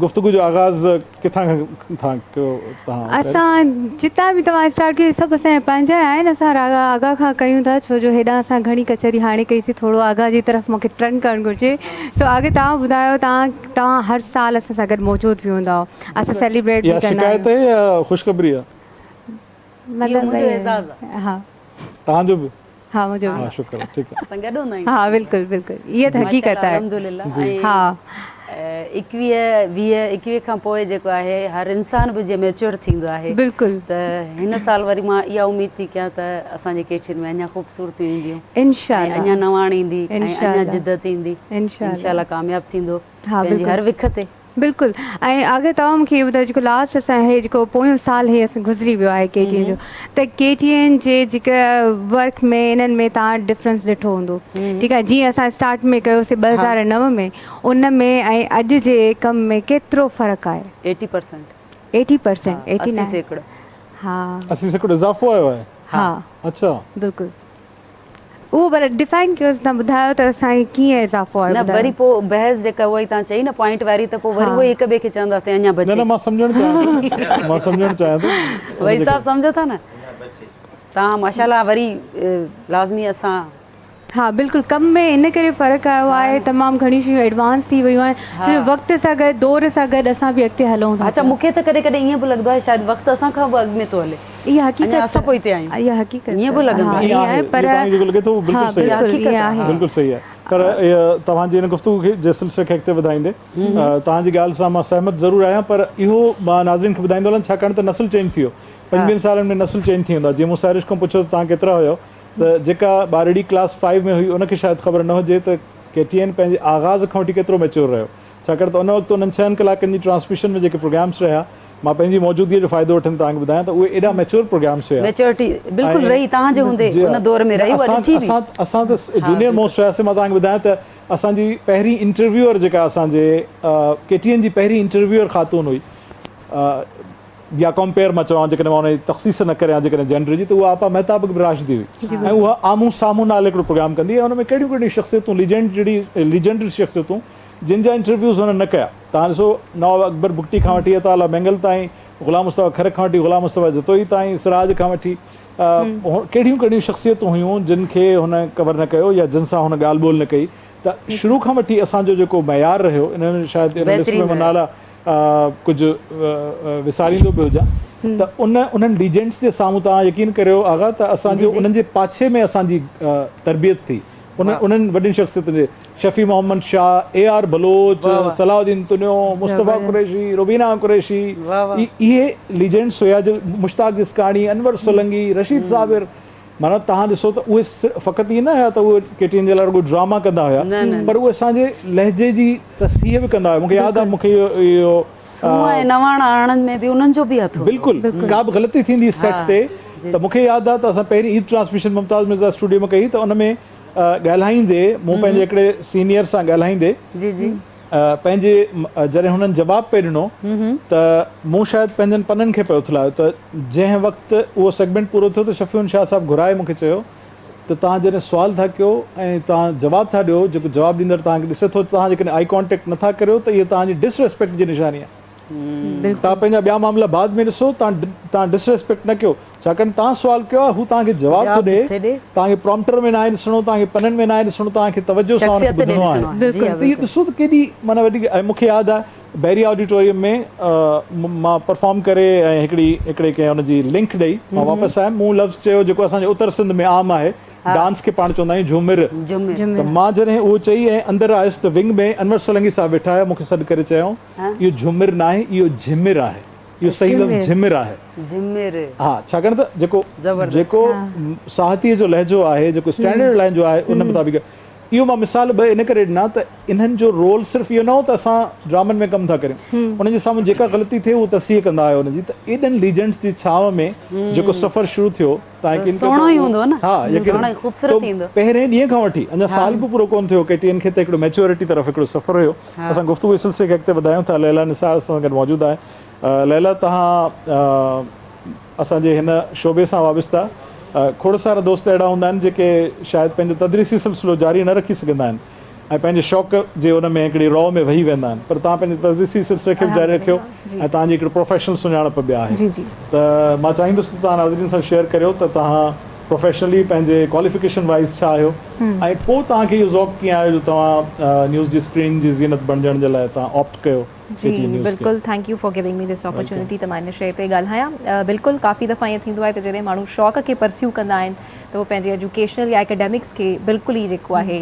S2: گفتگو جو آغاز ڪٿان کان ٿا ڪيو توهان؟
S3: اسان جتان به توهان اسٽارٽ ڪيو سڀ اسان جا پنهنجا آهن اسان راڳا آغا کان ڪيون ٿا ڇو جو هيڏانهن اسان گهڻي ڪچهري هاڻي ڪئي سي ٿورو آغا جي طرف مون کي ٽرن ڪرڻ گهرجي سو آغا توهان ٻڌايو توهان توهان هر سال اسان سان گڏ موجود به هوندا آهيو اسان سيليبريٽ به
S2: اها
S3: ڪندا
S2: شڪايت
S3: آهيون.
S2: آهي يا خوشخبري آهي؟
S3: مطلب
S4: اهو منهنجو اعزاز آهي.
S3: ها.
S2: توهان جو به؟
S3: ها منهنجو به.
S2: ها شڪر آهي ٺيڪ آهي.
S4: اسان گڏ هوندا آهيون.
S3: ها بلڪل بلڪل اها ته حقيقت
S4: ماشاءالله
S3: آهي.
S4: الحمدلله ۽
S3: ها.
S4: ايڪويهه ويهه ايڪويهه کان پوء جيڪو آهي هر انسان به جيئن ميچوئر ٿيندو آهي
S3: بلڪل.
S4: ته هن سال وري مان اها اميد ٿي ڪيان ته اسان جي ڪيٺين ۾ اڃا خوبصورتيون اينديون
S3: انشاء
S4: ۽
S3: الله.
S4: اڃا نواڻ ايندي ۽
S3: انشاء
S4: اڃا
S3: الله.
S4: جدت ايندي.
S3: انشاء
S4: انشاء الله ڪامياب ٿيندو
S3: ها
S4: پنهنجي
S3: بلڪل
S4: هر وک تي.
S3: بلڪل ۽ آغا توهان مونکي اهو ٻڌايو جيڪو لاسٽ اسان هي جيڪو پويون سال هي اسان گذري ويو آهي ڪي ٽي اين جو ته ڪي ٽي اين جي جيڪا ورڪ ۾ انهن ۾ توهان ڊفرنس ڏٺو هوندو ٺيڪ آهي جيئن اسان اسٽارٽ ۾ ڪيوسي 2009 ۾ ان ۾ ۽ اڄ جي ڪم ۾ ڪيترو فرق آهي؟
S4: Eighty percent.
S3: Eighty percent eighty
S4: اسي
S3: نائن
S4: سيڪڙو.
S3: ها.
S2: 80% اضافو آيو آهي؟
S3: ها.
S2: اڇا.
S3: بلڪل. اهو ڀلا ڊفائن ڪيوس تان ٻڌايو ته اسان کي ڪيئن اضافو آيو
S4: نه
S3: ٻڌايو.
S4: وري پوء بحث جيڪا اها ئي تان چئي نه پوائنٽ واري ته پوء وري اهو ئي هڪ ٻئي کي چونداسين اڃا
S2: نه
S4: بچي.
S2: نه مان سمجهڻ چاهيان ٿو مان سمجهڻ چاهيان ٿو ان
S4: وحيد
S2: جي
S4: صاحب
S2: ڪري.
S4: سمجهو ٿا نه تان ماشاءالله وري لازمي اسان.
S3: ها بلڪل ڪم ۾ ان ڪري فرق آيو آهي تمام گهڻيون شيون ايڊوانس ٿي ويون آهن ڇو جو وقت سان گڏ دور سان گڏ اسان به اڳتي هلون ٿا
S4: اڇا
S3: پيا.
S4: مون کي ته ڪڏهن ڪڏهن ائين به لڳندو آهي شايد وقت اسان کان به اڳ ۾ ٿو هلي.
S3: اها حقيقت
S4: اڃا اسان پوئتي آهيون.
S3: اها حقيقت
S4: ائين به لڳندو
S3: ها
S4: آهي.
S2: ائين
S3: ائين
S2: آهي
S3: آهي پر
S2: اهو توهان کي جيڪو لڳي ٿو اهو
S3: ها
S2: بلڪل صحيح آهي.
S3: بلڪل ائين آهي.
S2: بلڪل صحيح آهي پر توهان جي هن گفتگو کي جي سلسلي کي اڳتي وڌائيندي توهان جي ڳالهه سان مان سهمت ضرور آهيان پر اهو مان ناظرين کي ٻڌائيندو هلان ڇاڪاڻ ته نسل چينج ٿي ويو پنجويهن سالن ۾ نسل چينج ٿي ويندو آهي جيئن مون سحرش کان پڇيو ته توهان ڪيترا هيو ته جيڪا ٻارڙي ڪلاس فائيو ۾ هئي ان کي شايد خبر نه هجي ته ڪي ٽي اين پنهنجي آغاز کان وٺي ڪيترو ميچور رهيو ڇاڪاڻ ته ان وقت انهن ڇهن ڪلاڪن جي ٽرانسميشن ۾ جيڪي پروگرامس رهيا مان پنهنجي موجودگيء جو فائدو وٺندي توهان کي ٻڌايان ته اهي ايڏا ميچور پروگرامس هيا.
S4: ميچورٽي بلڪل رهي توهان جي هوندي ان دور ۾ رهي اها ڏٺي به.
S2: اسان اسان ته جونيئر موسٽ هياسين مان توهان کي ٻڌايان ته اسان جي پهرين انٽرويوئر جيڪا اسان جي ڪي ٽي اين جي پهرين انٽرويوئر خاتون هئي يا ڪمپيئر مان چوان جيڪڏهن مان ان جي تخصيص نه ڪريان جيڪڏهن جينڊر جي ته اها آپا مهتاب اڪبر راشدي هئي ۽ اها آمهون سامهون نالي هڪڙو پروگرام ڪندي هئي ۽ ان ۾ ڪهڙيون ڪهڙيون شخصيتون ليجنڊري ليجنڊري شخصيتون جن جا انٽرويوز هن نه ڪيا. توهان ڏسو نواب اڪبر بگٽي کان وٺي عطاء الله مينگل تائين، غلام مصطفيٰ کر کان وٺي غلام مصطفيٰ جتوئي تائين، سراج کان وٺي ڪهڙيون ڪهڙيون شخصيتون هيون جن کي هن ڪور نه ڪيو يا جن سان هن ڳالهه ٻولهه نه ڪئي ته شروع کان وٺي اسان جو جيڪو معيار رهيو ان ۾ شايد ان لسٽ ۾ مان نالا ڪجهه وساريندو به هجان ته ان انهن ليجنڊس جي سامهون توهان يقين ڪريو آغا ته اسان جو انهن جي پاڇي ۾ اسان جي تربيت ٿي انهن وڏين شخصيتن جي شفيع محمد شاهه، اي آر بلوچ، صلاح الدين تنيو، مصطفيٰ قريشي، روبينا قريشي، اهي ليجنڊس هيا جو مشتاق جسڪاڻي، انور سولنگي، رشيد صابر، معنيٰ توهان ڏسو ته اهي فقط ائين نه هيا ته اهي ڪي ٽي اين جي لاء رڳو ڊراما ڪندا هيا پر اهي اسان جي لهجي جي تصحيح به ڪندا هيا. مون کي ياد آهي مون کي اهو.
S4: سونهن ۽ نواڻ آڻڻ ۾ به انهن جو به هٿ هوندو هو.
S2: بلڪل ڪا به غلطي ٿيندي سيٽ تي ته مون کي ياد آهي ته اسان پهرين عيد ٽرانسميشن ممتاز مرزا اسٽوڊيو ۾ ڪئي ته ان ۾ ڳالهائيندي مون پنهنجي هڪڙي سينيئر سان ڳالهائيندي
S4: جي جي.
S2: پنهنجي جڏهن هنن جواب پئي ڏنو ته مون شايد پنهنجن پنن کي پئي اٿلايو ته جنهن وقت اهو سيگمينٽ پورو ٿيو ته شفيع شاهه صاحب گهرائي مون کي چيو ته توهان جڏهن سوال ٿا ڪيو ۽ توهان جواب ٿا ڏيو جيڪو جواب ڏيندڙ توهان کي ڏسي ٿو توهان جيڪڏهن آئي ڪانٽيڪٽ نٿا ڪريو ته اهو توهان جي ڊس ريسپيڪٽ جي نشاني آهي. توهان پنهنجا ٻيا معاملا بعد ۾ ڏسو توهان ڊس ريسپيڪٽ نه ڪيو ڇاڪاڻ توهان سوال ڪيو آهي هو توهان کي جواب ٿو ڏئي توهان کي پرامپٽر ۾ ناهي ڏسڻو توهان کي پنن ۾ ناهي ڏسڻو توهان کي توجه سان ان کي ٻڌڻو آهي ته اهو ڏسو ته ڪيڏي معنيٰ وڏي ۽ مون کي ياد آهي بحريه آڊيٽوريم ۾ مان پرفارم ڪري ۽ هڪڙي هڪڙي ڪنهن ان جي لنڪ ڏئي مان واپس آيم مون لفظ چيو جيڪو اسان جي اتر سنڌ ۾ عام آهي ڊانس کي پاڻ چوندا آهيون جهومر ته مان جڏهن اهو چئي ۽ اندر آيس ته ونگ ۾ انور سولنگي صاحب ويٺا هيا مون کي سڏ ڪري چيائون اهو جهومر ناهي اهو جهمر آهي. اهو صحيح لفظ جهمر آهي.
S4: جهمر.
S2: ها ڇاڪاڻ ته جيڪو جيڪو ساهتيء جو لهجو آهي جيڪو اسٽينڊرڊ لهجو آهي ان مطابق اهو مان مثال ٻه ان ڪري ڏنا ته انهن جو رول صرف اهو نه هو ته اسان ڊرامن ۾ ڪم ٿا ڪريون انهن جي سامهون جيڪا غلطي ٿئي اهو تصحيح ڪندا هيا ان جي ته ايڏن ليجنڊس جي ڇانو ۾ جيڪو سفر شروع ٿيو تان يقين ڪيو
S4: سهڻو ئي هوندو نه
S2: ها يقين
S4: سهڻو ئي خوبصورت ٿيندو.
S2: پهرين ڏينهن کان وٺي اڃا سال به پورو ڪونه ٿيو ڪي ٽي اين کي ته هڪڙو ميچوئرٽي طرف هڪڙو سفر هيو. اسان گفتگو جي سلسلي کي اڳتي وڌايون ٿا ليليٰ نثار اسان سان گڏ موجود آهي ليليٰ توهان اسان جي هن شعبي سان وابسته کوڙ سارا دوست اهڙا هوندا آهن جيڪي شايد پنهنجو تدريسي سلسلو جاري نه رکي سگهندا آهن ۽ پنهنجي شوق جي ان ۾ هڪڙي رو ۾ وهي ويندا آهن پر توهان پنهنجي تدريسي سلسلي کي به جاري رکيو ۽ توهان جي هڪڙي پروفيشنل سڃاڻپ به آهي ته مان چاهيندس ته توهان ناظرين سان شيئر ڪريو ته توهان پروفيشنلي پنهنجي ڪواليفڪيشن وائيز ڇا آهيو ۽ پوء توهان کي اهو ذوق ڪيئن آيو جو توهان نيوز جي اسڪرين جي زينت بڻجڻ جي لاء توهان آپٽ ڪيو ڪي
S6: جي
S2: ٽي اين نيوز کي.
S6: بلڪل thank you for giving me this opportunity ته مان ان شيء تي ڳالهايان بلڪل ڪافي دفعا ائين ٿيندو آهي ته جڏهن ماڻهو شوق کي پرسيو ڪندا آهن ته هو پنهنجي ايجوڪيشنل يا اڪيڊمڪس کي بلڪل ئي جيڪو آهي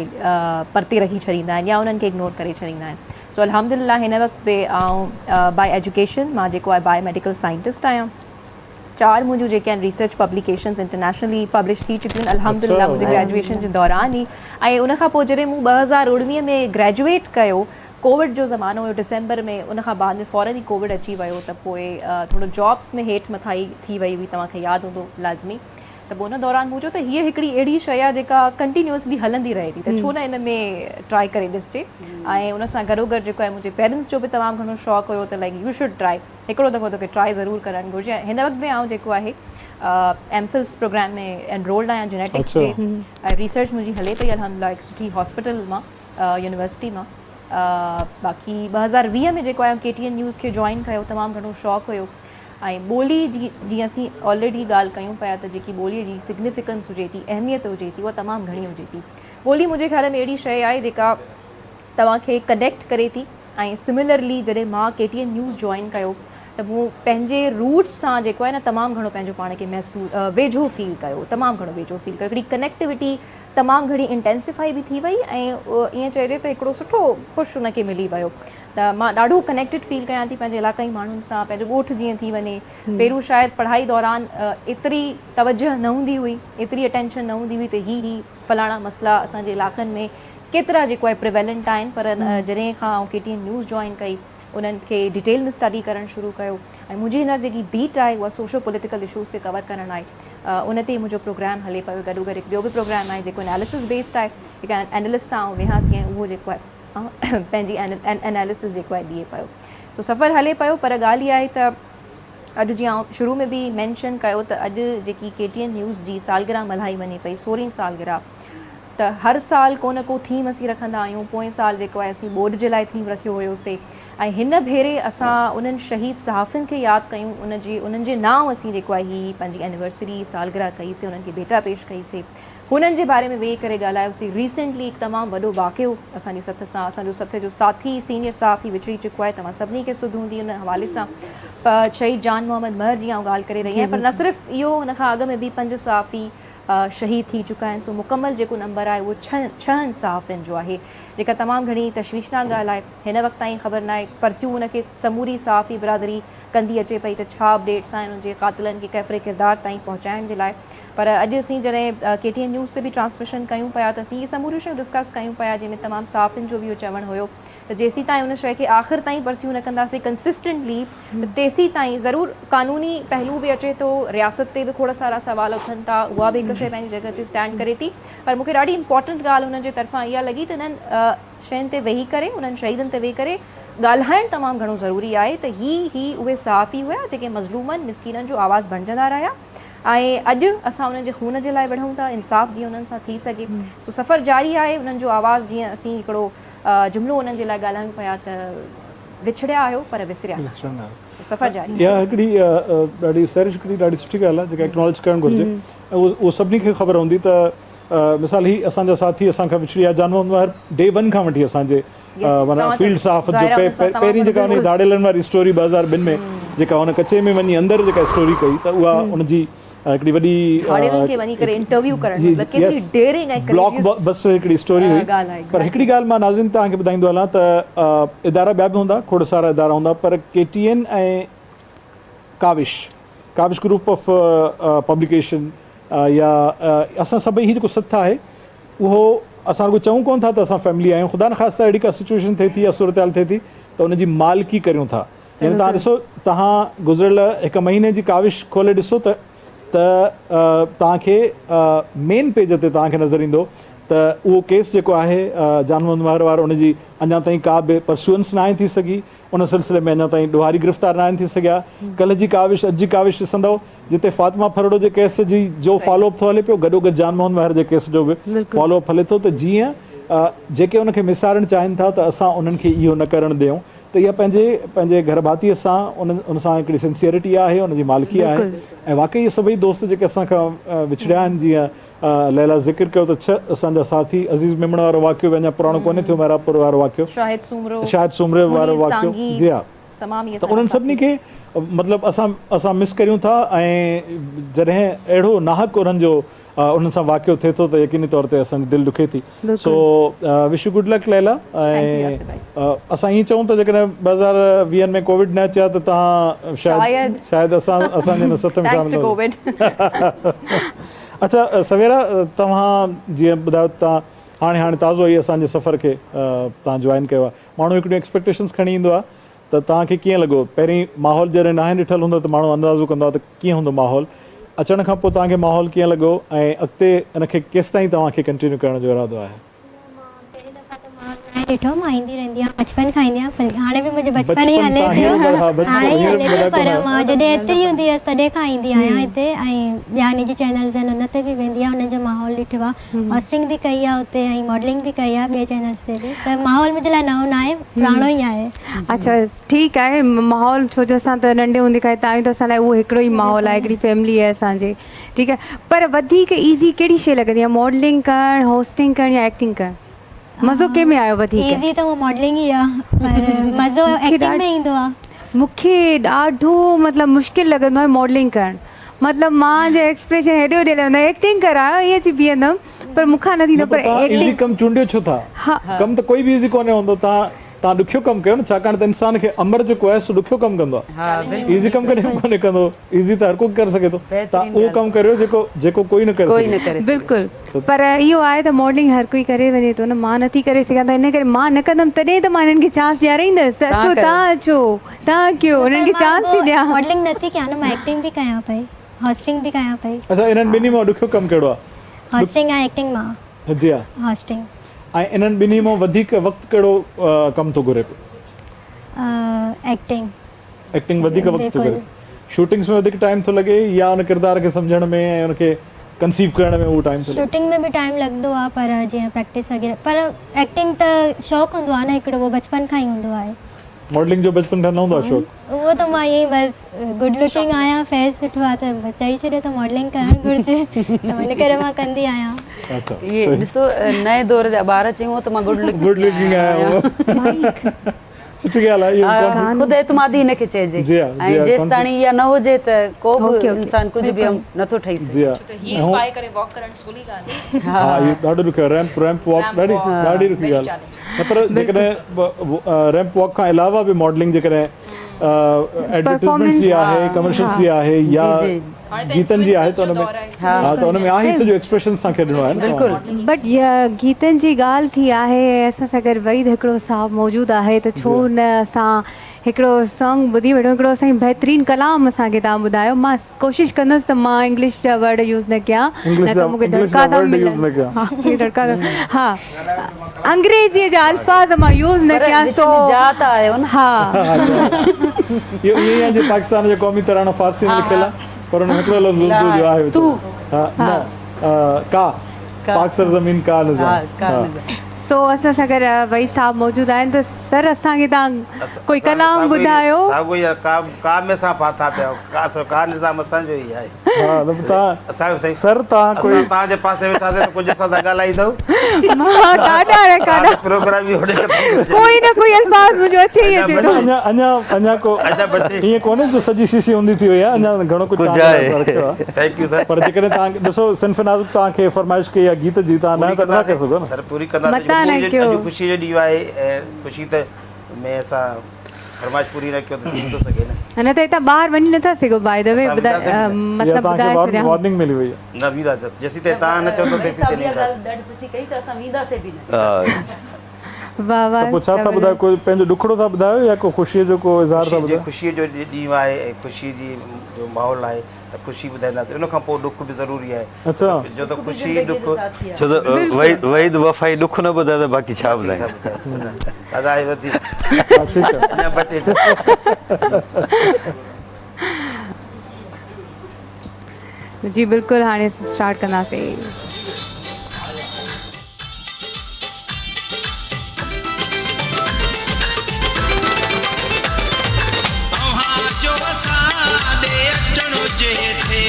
S6: پرتي رکي ڇڏيندا آهن يا انهن کي اگنور ڪري ڇڏيندا آهن سو الحمدلله هن وقت به آئون بائي ايجوڪيشن مان جيڪو آهي بائي ميڊيڪل سائنٽسٽ آهيان چار منهنجون جيڪي آهن ريسرچ پبليڪيشنز انٽرنيشنلي پبلش ٿي چڪيون آهن الحمدلله منهنجي گريجوئيشن جي دوران ئي ۽ ان کان پوء جڏهن مون 2019 ۾ گريجوئيٽ ڪيو ڪووڊ جو زمانو هيو ڊسمبر ۾ ان کان بعد ۾ فورن ئي ڪووڊ اچي ويو ته پوء ٿورو جابس ۾ هيٺ مٿائي ٿي وئي هئي توهان کي ياد هوندو لازمي ته پوء ان دوران مون چيو ته هيء هڪڙي اهڙي شيء آهي جيڪا ڪنٽينيوسلي هلندي رهي ٿي ته ڇو نه ان ۾ ٽرائي ڪري ڏسجي ۽ ان سان گڏوگڏ جيڪو آهي منهنجي پيرنٽس جو به تمام گهڻو شوق هيو ته لائڪ you should try هڪڙو دفعو توکي ٽرائي ضرور ڪرڻ گهرجي ۽ هن وقت به آئون جيڪو آهي ايم فلس پروگرام ۾ انرولڊ آهيان جينيٽڪس جي ۽ ريسرچ منهنجي هلي پئي الحمدلله هڪ سٺي هاسپيٽل مان يونيورسٽي مان باقي 2020 ۾ جيڪو آهي ڪي ٽي اين نيوز کي جوائن ڪيو تمام گهڻو شوق هيو ۽ ٻولي جي جيئن اسين آلريڊي ڳالهه ڪيون پيا ته جيڪي ٻولي جي سگنيفڪنس هجي ٿي اهميت هجي ٿي اها تمام گهڻي هجي ٿي ٻولي منهنجي خيال ۾ اهڙي شيء آهي جيڪا توهان کي ڪنيڪٽ ڪري ٿي ۽ سملرلي جڏهن مان K T N news join ڪيو ته مون پنهنجي روٽس سان جيڪو آهي نه تمام گهڻو پنهنجو پاڻ کي محسوس ويجهو فيل ڪيو تمام گهڻو ويجهو فيل ڪيو هڪڙي ڪنيڪٽيوٽي تمام گهڻي انٽينسيفائي به ٿي وئي ۽ ائين چئجي ته هڪڙو سٺو پش ان کي ملي ويو ته مان ڏاڍو ڪنيڪٽيڊ فيل ڪيان ٿي پنهنجي علاقائي ماڻهن سان پنهنجو ڳوٺ جيئن ٿي وڃي پهريون شايد پڙهائي دوران ايتري توجه نه هوندي هئي ايتري اٽينشن نه هوندي هئي ته هي هي فلاڻا مسئلا اسان جي علاقن ۾ ڪيترا جيڪو آهي پريويلنٽ آهن پر جڏهن کان آئون K T N news join ڪئي انهن کي ڊيٽيل ۾ اسٽڊي ڪرڻ شروع ڪيو ۽ منهنجي هن وقت جيڪي بيٽ آهي اها سوشو پوليٽيڪل اشوز کي ڪور ڪرڻ آهي ان تي منهنجو پروگرام هلي پيو گڏو گڏ هڪ ٻيو به پروگرام آهي جيڪو اناليسس بيسڊ آهي هڪ انالسٽ سان آئون ويهان ٿي ۽ اهو جيڪو آهي پنهنجي اناليسس جيڪو آهي ڏئي پيو سو سفر هلي پيو پر ڳالهه اها آهي ته اڄ جيئن آئون شروع ۾ به مينشن ڪيو ته اڄ جيڪي ڪي ٽي اين نيوز جي سالگرهه ملهائي وڃي پئي سورهين سالگرهه ته هر سال ڪو نه ڪو ٿيم اسين رکندا آهيون پوئين سال جيڪو آهي اسين ٻوڏ جي لاء ٿيم رکيو هيو سي ۽ هن ڀيري اسان انهن شهيد صحافين کي ياد ڪيون ان جي انهن جي نانء اسين جيڪو آهي هي پنهنجي اينيورسري سالگرهه ڪئي سي انهن کي ڀيٽا پيش ڪئي سي هنن جي باري ۾ ويهي ڪري ڳالهايو سي ريسينٽلي هڪ تمام وڏو واقعو اسان جي سٿ سان اسان جو سٿ جو ساٿي سينيئر صحافي وڇڙي چڪو آهي توهان سڀني کي سڌ هوندي ان حوالي سان شهيد جان محمد مهر جي آئون ڳالهه ڪري رهي آهيان پر نه صرف اهو ان کان اڳ ۾ به پنج صحافي شهيد ٿي چڪا آهن سو مڪمل جيڪو نمبر آهي اهو ڇهن صحافين جو آهي جيڪا تمام گهڻي تشويشناڪ ڳالهه آهي. هن وقت تائين خبر ناهي پرسيو ان کي سموري صحافي برادري ڪندي اچي پئي ته ڇا اپڊيٽس آهن ان جي قاتلن کي ڪيفر ڪردار تائين پهچائڻ جي لاء پر اڄ اسين جڏهن ڪي ٽي اين نيوز تي به ٽرانسميشن ڪيون پيا ته اسين اهي سموريون شيون ڊسڪس ڪيون پيا جنهن ۾ تمام صحافين جو به اهو چوڻ هيو ته جيسيتائين ان شيء کي آخر تائين پرسيو نه ڪنداسين ڪنسسٽنٽلي ته تيسيتائين ضرور قانوني پهلو به اچي ٿو رياست تي به کوڙ سارا سوال اٿن ٿا اها به هڪ شيء پنهنجي جڳهه تي اسٽينڊ ڪري ٿي پر مون کي ڏاڍي امپورٽنٽ ڳالهه انهن جي طرفان اها لڳي ته انهن شين تي ويهي ڪري انهن شهيدن تي ويهي ڪري ڳالهائڻ تمام گهڻو ضروري آهي ته هي هي اهي صحافي هيا جيڪي مظلومن مسڪينن جو آواز بڻجندا رهيا ۽ اڄ اسان انهن جي خون جي لاء وڙهون ٿا انصاف جيئن انهن سان ٿي سگهي سو سفر جاري آهي انهن جو آواز جيئن اسين هڪڙو جملو انهن جي لاء ڳالهايون پيا ته وڇڙيا آهيو پر وسريا نه آهيو سو سفر جاري آهي.
S2: اها هڪڙي ڏاڍي سحرش هڪڙي ڏاڍي سٺي ڳالهه آهي جيڪا اڪناليج ڪرڻ گهرجي ۽ اهو سڀني کي خبر هوندي ته مثال هي اسان جا ساٿي اسان کان وڇڙي ويا جان محمد ماهر ڊي ون کان وٺي اسان جي معنيٰ فيلڊ صحافت جو پهرين جيڪا ان ڌاڙيلن واري اسٽوري 2002 ۾ جيڪا هن ڪچي ۾ وڃي اندر جيڪا اسٽوري ڪئي ته اها ان جي هڪڙي وڏي
S6: ڌاڙيلن کي وڃي ڪري انٽرويو ڪرڻ مطلب ڪيتري ڊيئرنگ ۽
S2: بلاڪ بسٽر هڪڙي اسٽوري هئي پر هڪڙي ڳالهه مان ناظرين توهان کي ٻڌائيندو هلان ته ادارا ٻيا به هوندا کوڙ سارا ادارا هوندا پر K T N ۽ Kawish Kawish group of publication يا اسان سڀئي هي جيڪو سٿ آهي اهو اسان رڳو چئون ڪونه ٿا ته اسان فيملي آهيون خدا نخواسته اهڙي ڪا سچويشن ٿئي ٿي يا صورتحال ٿئي ٿي ته ان جي مالڪي ڪريون ٿا يعني توهان ڏسو توهان گذريل هڪ مهيني جي ڪاوش کولي ڏسو ته ته توهان کي مين پيج تي توهان کي نظر ايندو ته اهو ڪيس جيڪو آهي جان محمد مهر وارو ان جي اڃا تائين ڪا به پرسوئنس ناهي ٿي سگهي ان سلسلي ۾ اڃا تائين ڏوهاري گرفتار ناهن ٿي سگهيا. ڪلهه جي ڪاوش اڄ جي ڪاوش ڏسندؤ جتي فاطمه ڦرڙو جي ڪيس جي جو فالو اپ ٿو هلي پيو گڏوگڏ جان موهن مهر جي ڪيس جو به فالو اپ هلي ٿو ته جيئن جيڪي ان کي ميسارڻ چاهين ٿا ته اسان انهن کي اهو نه ڪرڻ ڏيون ته اها پنهنجي پنهنجي گهر ڀاتيء سان ان ان سان هڪڙي سنسيئرٽي آهي ان جي مالڪي آهي ۽ واقعي اهي سڀئي دوست جيڪي اسان کان وڇڙيا آهن جيئن ليليٰ ذڪر ڪيو ته ڇهه اسان جا ساٿي عزيز ميمڻ وارو واقعو به اڃا پراڻو ڪونهي ٿيو محرابپور وارو واقعو
S6: شاهد سومرو
S2: شاهد سومري وارو
S6: منير
S2: واقعو
S6: سانگي
S2: جي ها
S6: تمام اهي
S2: ته
S6: اسان جا
S2: انهن سڀني
S6: ساٿي
S2: کي مطلب اسان اسان مس ڪريون ٿا ۽ جڏهن اهڙو ناحق انهن جو انهن سان واقعو ٿئي ٿو ته يقيني طور تي اسان جي دل ڏکي ٿي so wish you good luck Laila
S6: thank you
S2: ۽
S6: Yasir ڀائي.
S2: اسان ائين چئون ته جيڪڏهن 2020 ۾ ڪووڊ نه اچي ها ته توهان شايد
S6: شايد
S2: شايد اسان اسان جي هن سٿ ۾
S6: thanks
S2: شامل
S6: ٽو
S2: نه
S6: ڪووڊ.
S2: اڇا سويرا توهان جيئن ٻڌايو ته توهان هاڻي هاڻي تازو ئي اسان جي سفر کي توهان جوائن ڪيو آهي ماڻهو هڪڙيون ايڪسپيڪٽيشنس کڻي ايندو آهي ته توهان کي ڪيئن لڳو پهرين ماحول جڏهن ناهي ڏٺل هوندو ته ماڻهو اندازو ڪندو آهي ته ڪيئن هوندو ماحول اچڻ کان پوء توهان کي ماحول ڪيئن لڳو ۽ اڳتي ان کي ڪيستائين توهان کي ڪنٽينيو ڪرڻ جو ارادو آهي؟
S5: نه مان پهرين دفعا ته ماحول ناهي ڏٺو مان ايندي رهندي آهيان بچپن کان ايندي آهيان هاڻي به منهنجو بچپن ئي هلي پيو هاڻي ئي هلي پيو پر مان جڏهن ايتري هوندي هيس تڏهن کان ايندي آهيان هتي ۽ ٻيا نجي چينلز آهن ان تي به ويندي آهيان انهن جو ماحول ڏٺو آهي هوسٽنگ به ڪئي آهي اتي ۽ ماڊلنگ به ڪئي آهي ٻئي چينلز تي به ته ماحول منهنجي لاء نئون ناهي پراڻو ئي آهي.
S3: اڇا ٺيڪ آهي ماحول ڇو جو اسان ته ننڍي هوندي کان هتي آهيون ته اسان لاء اهو هڪڙو ئي ماحول آهي هڪڙي فيملي آهي اسان جي ٺيڪ آهي پر وڌيڪ ايزي ڪهڙي شي لڳندي آهي ماڊلنگ ڪرڻ هوسٽنگ ڪرڻ يا ايڪٽنگ ڪرڻ مزو ڪنهن ۾ آيو وڌيڪ؟
S5: ايزي ته هونء ماڊلنگ ئي آهي پر مزو ايڪٽنگ ۾ ايندو آهي.
S3: مونکي ڏاڍو مطلب مشڪل لڳندو آهي ماڊلنگ ڪرڻ مطلب مان جا ايڪسپريشن هيڏي هوڏي هليا ويندا آهن ايڪٽنگ ڪرايو ائين اچي بيهندم پر مون کان نه ٿيندو
S2: پر
S3: پر
S2: توهان ايزي ڪم چونڊيو ڇو ٿا؟ ڪم ته ڪوئي به ايزي ڪونهي هوندو توهان توهان ڏکيو ڪم ڪيو نه ڇاڪاڻ ته انسان کي امر جيڪو آهي سو ڏکيو ڪم ڪندو آهي ايزي ڪم ڪڏهن به ڪونهي ڪندو ايزي ته هر ڪو ڪري سگهي ٿو توهان اهو ڪم ڪريو جيڪو جيڪو ڪوئي نه ڪري سگهي.
S3: بلڪل پر اهو آهي ته ماڊلنگ هر ڪوئي ڪري وڃي ٿو نه مان نٿي ڪري سگهان ته ان ڪري مان نه ڪندم تڏهن ته مان هنن کي چانس ڏيارائيندس ته اچو توهان اچو توهان ڪيو هنن کي چانس ٿي ڏيان.
S5: ماڊلنگ نٿي ڪيان نه مان ايڪٽنگ به ڪيان پئي هوسٽنگ به ڪيان پئي.
S2: اڇا انهن ٻنهي مان ڏکيو ڪم ڪهڙو آهي؟
S5: هوسٽنگ ۽ ايڪٽنگ مان.
S2: جي ها.
S5: هوسٽنگ.
S2: ۽ انهن ٻنهي مان وڌيڪ وقت ڪهڙو ڪم ٿو گهري پيو؟
S5: ايڪٽنگ.
S2: ايڪٽنگ وڌيڪ وقت ٿو گهري. شوٽنگس ۾ وڌيڪ ٽائيم ٿو لڳي يا ان ڪردار کي سمجهڻ ۾ ۽ ان کي ڪنسيو ڪرڻ ۾ اهو ٽائيم ٿو لڳي؟
S5: شوٽنگ ۾ به ٽائيم لڳندو آهي پر جيئن پريڪٽس وغيره پر ايڪٽنگ ته شوق هوندو آهي نه هڪڙو اهو بچپن کان ئي هوندو آهي.
S2: ماڊلنگ جو بچپن کان نه هوندو آهي شوق؟
S5: اهو ته مان ائين ئي بس گڊ لوڪنگ آهيان فيس سٺو آهي ته بس چئي ڇڏيو ته ماڊلنگ ڪرڻ گهرجي ته ان ڪري مان ڪندي آهيان.
S4: اهي ڏسو نئين دور جا ٻار چيون ته مان گڊ
S2: لوڪنگ آهيان. سٺي ڳالهه آهي اهو
S4: خود اعتمادي هن کي چئجي ۽ جيستاڻي اها نه هجي ته ڪو به انسان ڪجهه به نٿو ٺهي سگهي.
S6: ڇو ته هيل پائي ڪري واڪ ڪرڻ سولي ڳالهه
S2: ناهي. ها اهو ڏاڍو ڏکيو آهي ريمپ ريمپ واڪ ڏاڍي ڏاڍي ڏکي ڳالهه. نه پر جيڪڏهن ريمپ واڪ کان علاوه به ماڊلنگ جيڪڏهن ايڊورٽيزمينٽس جي آهي ڪمرشلز جي آهي يا گيتن جي آهي ته ان ۾ ها ته ان ۾ آهي سڄو ايڪسپريشنز سان کيڏڻو آهي نه
S4: بلڪل
S3: بٽ گيتن جي ڳالهه ٿي آهي ۽ اسان سان گڏ وحيد هڪڙو صاحب موجود آهي ته ڇو نه اسان هڪڙو سانگ ٻڌي وٺون هڪڙو سائين بهترين ڪلام اسان کي توهان ٻڌايو مان ڪوشش ڪندس ته مان انگلش جا ورڊ يوز نه ڪيان نه ته مونکي دڙڪا ٿا ملن ها دڙڪا ٿا ها انگريزي جا الفاظ مان يوز نه ڪيان سو
S4: جا ته آيو نه
S3: ها
S2: اهو ائين ئي آهي جيئن پاڪستان جو قومي ترانو فارسي ۾ لکيل آهي پر ان ۾ هڪڙو لفظ اردو جو آهي
S4: تو
S2: ها نه ڪا پاڪ سرزمين ڪا نظام
S3: سو اسان سان گڏ وحيد صاحب موجود آهن ته سر اسان کي توهان ڪوئي ڪلام ٻڌايو.
S7: ساڳو ئي آهي ڪا ڪا ۾ اسان ڦاٿا پيا آهيون ڪا سو ڪا نظام اسان جو ئي آهي.
S2: ها نه ته
S7: اسان
S2: توهان سر توهان ڪوئي
S7: اسان توهان جي پاسي ويٺاسين ته ڪجهه اسان سان ڳالهائيندؤ.
S3: مان ڪاڏا ۽ ڪاڏا
S7: پروگرام ئي هوڏي ختم ٿو ٿئي.
S3: ڪوئي نه ڪوئي الفاظ منهنجو اچي ئي اچي ٿو.
S2: اڃا اڃا اڃا ڪو ائين ڪونهي جو سڄي شيشي اونڌي ٿي وئي آهي اڃا گهڻو ڪجهه توهان جي لاء رکيو آهي.
S7: Thank you sir.
S2: پر جيڪڏهن توهان ڏسو صنف نازڪ توهان کي فرمائش ڪئي آهي گيت جي توهان نه ته نٿا ڪري سگهو نه.
S7: سر پوري ڪنداسين اڄ خوشي جو ڏينهن آهي ۽ خوشي ته ۾ اسان فرمائش پوري نه ڪيو ته ٿي نٿو سگهي نه.
S3: نه ته هتان ٻاهر وڃي نٿا سگهو بائي the وي مطلب ٻڌائي ڇڏيان.
S2: وارننگ ملي وئي آهي.
S7: نه ويندا جيسين تائين توهان نه چوندو تيسين تائين نه وينداسين.
S4: ڏاڍي سٺي ڪئي ته اسان وينداسين به نه.
S3: واه واه
S2: ته پوء ڇا ٿا ٻڌايو ڪو پنهنجو ڏکڙو ٿا ٻڌايو يا ڪو خوشيء جو ڪو اظهار ٿا ٻڌايو.
S7: خوشيء جو ڏينهن آهي ۽ خوشيء جي جو ماحول آهي ته خوشي ٻڌائينداسين ان کان پوء ڏک به ضروري آهي. جو ته خوشي ڏک.
S8: ڇو ته وحيد وفائي ڏک نه ٻڌائي ته باقي ڇا ٻڌائين.
S7: ادا هي وڌيڪ اڃا بچي ڇا.
S3: جي بلڪل هاڻي اسٽارٽ ڪنداسين.
S1: اوهان جو اسان ڏي اچڻ هجي ٿي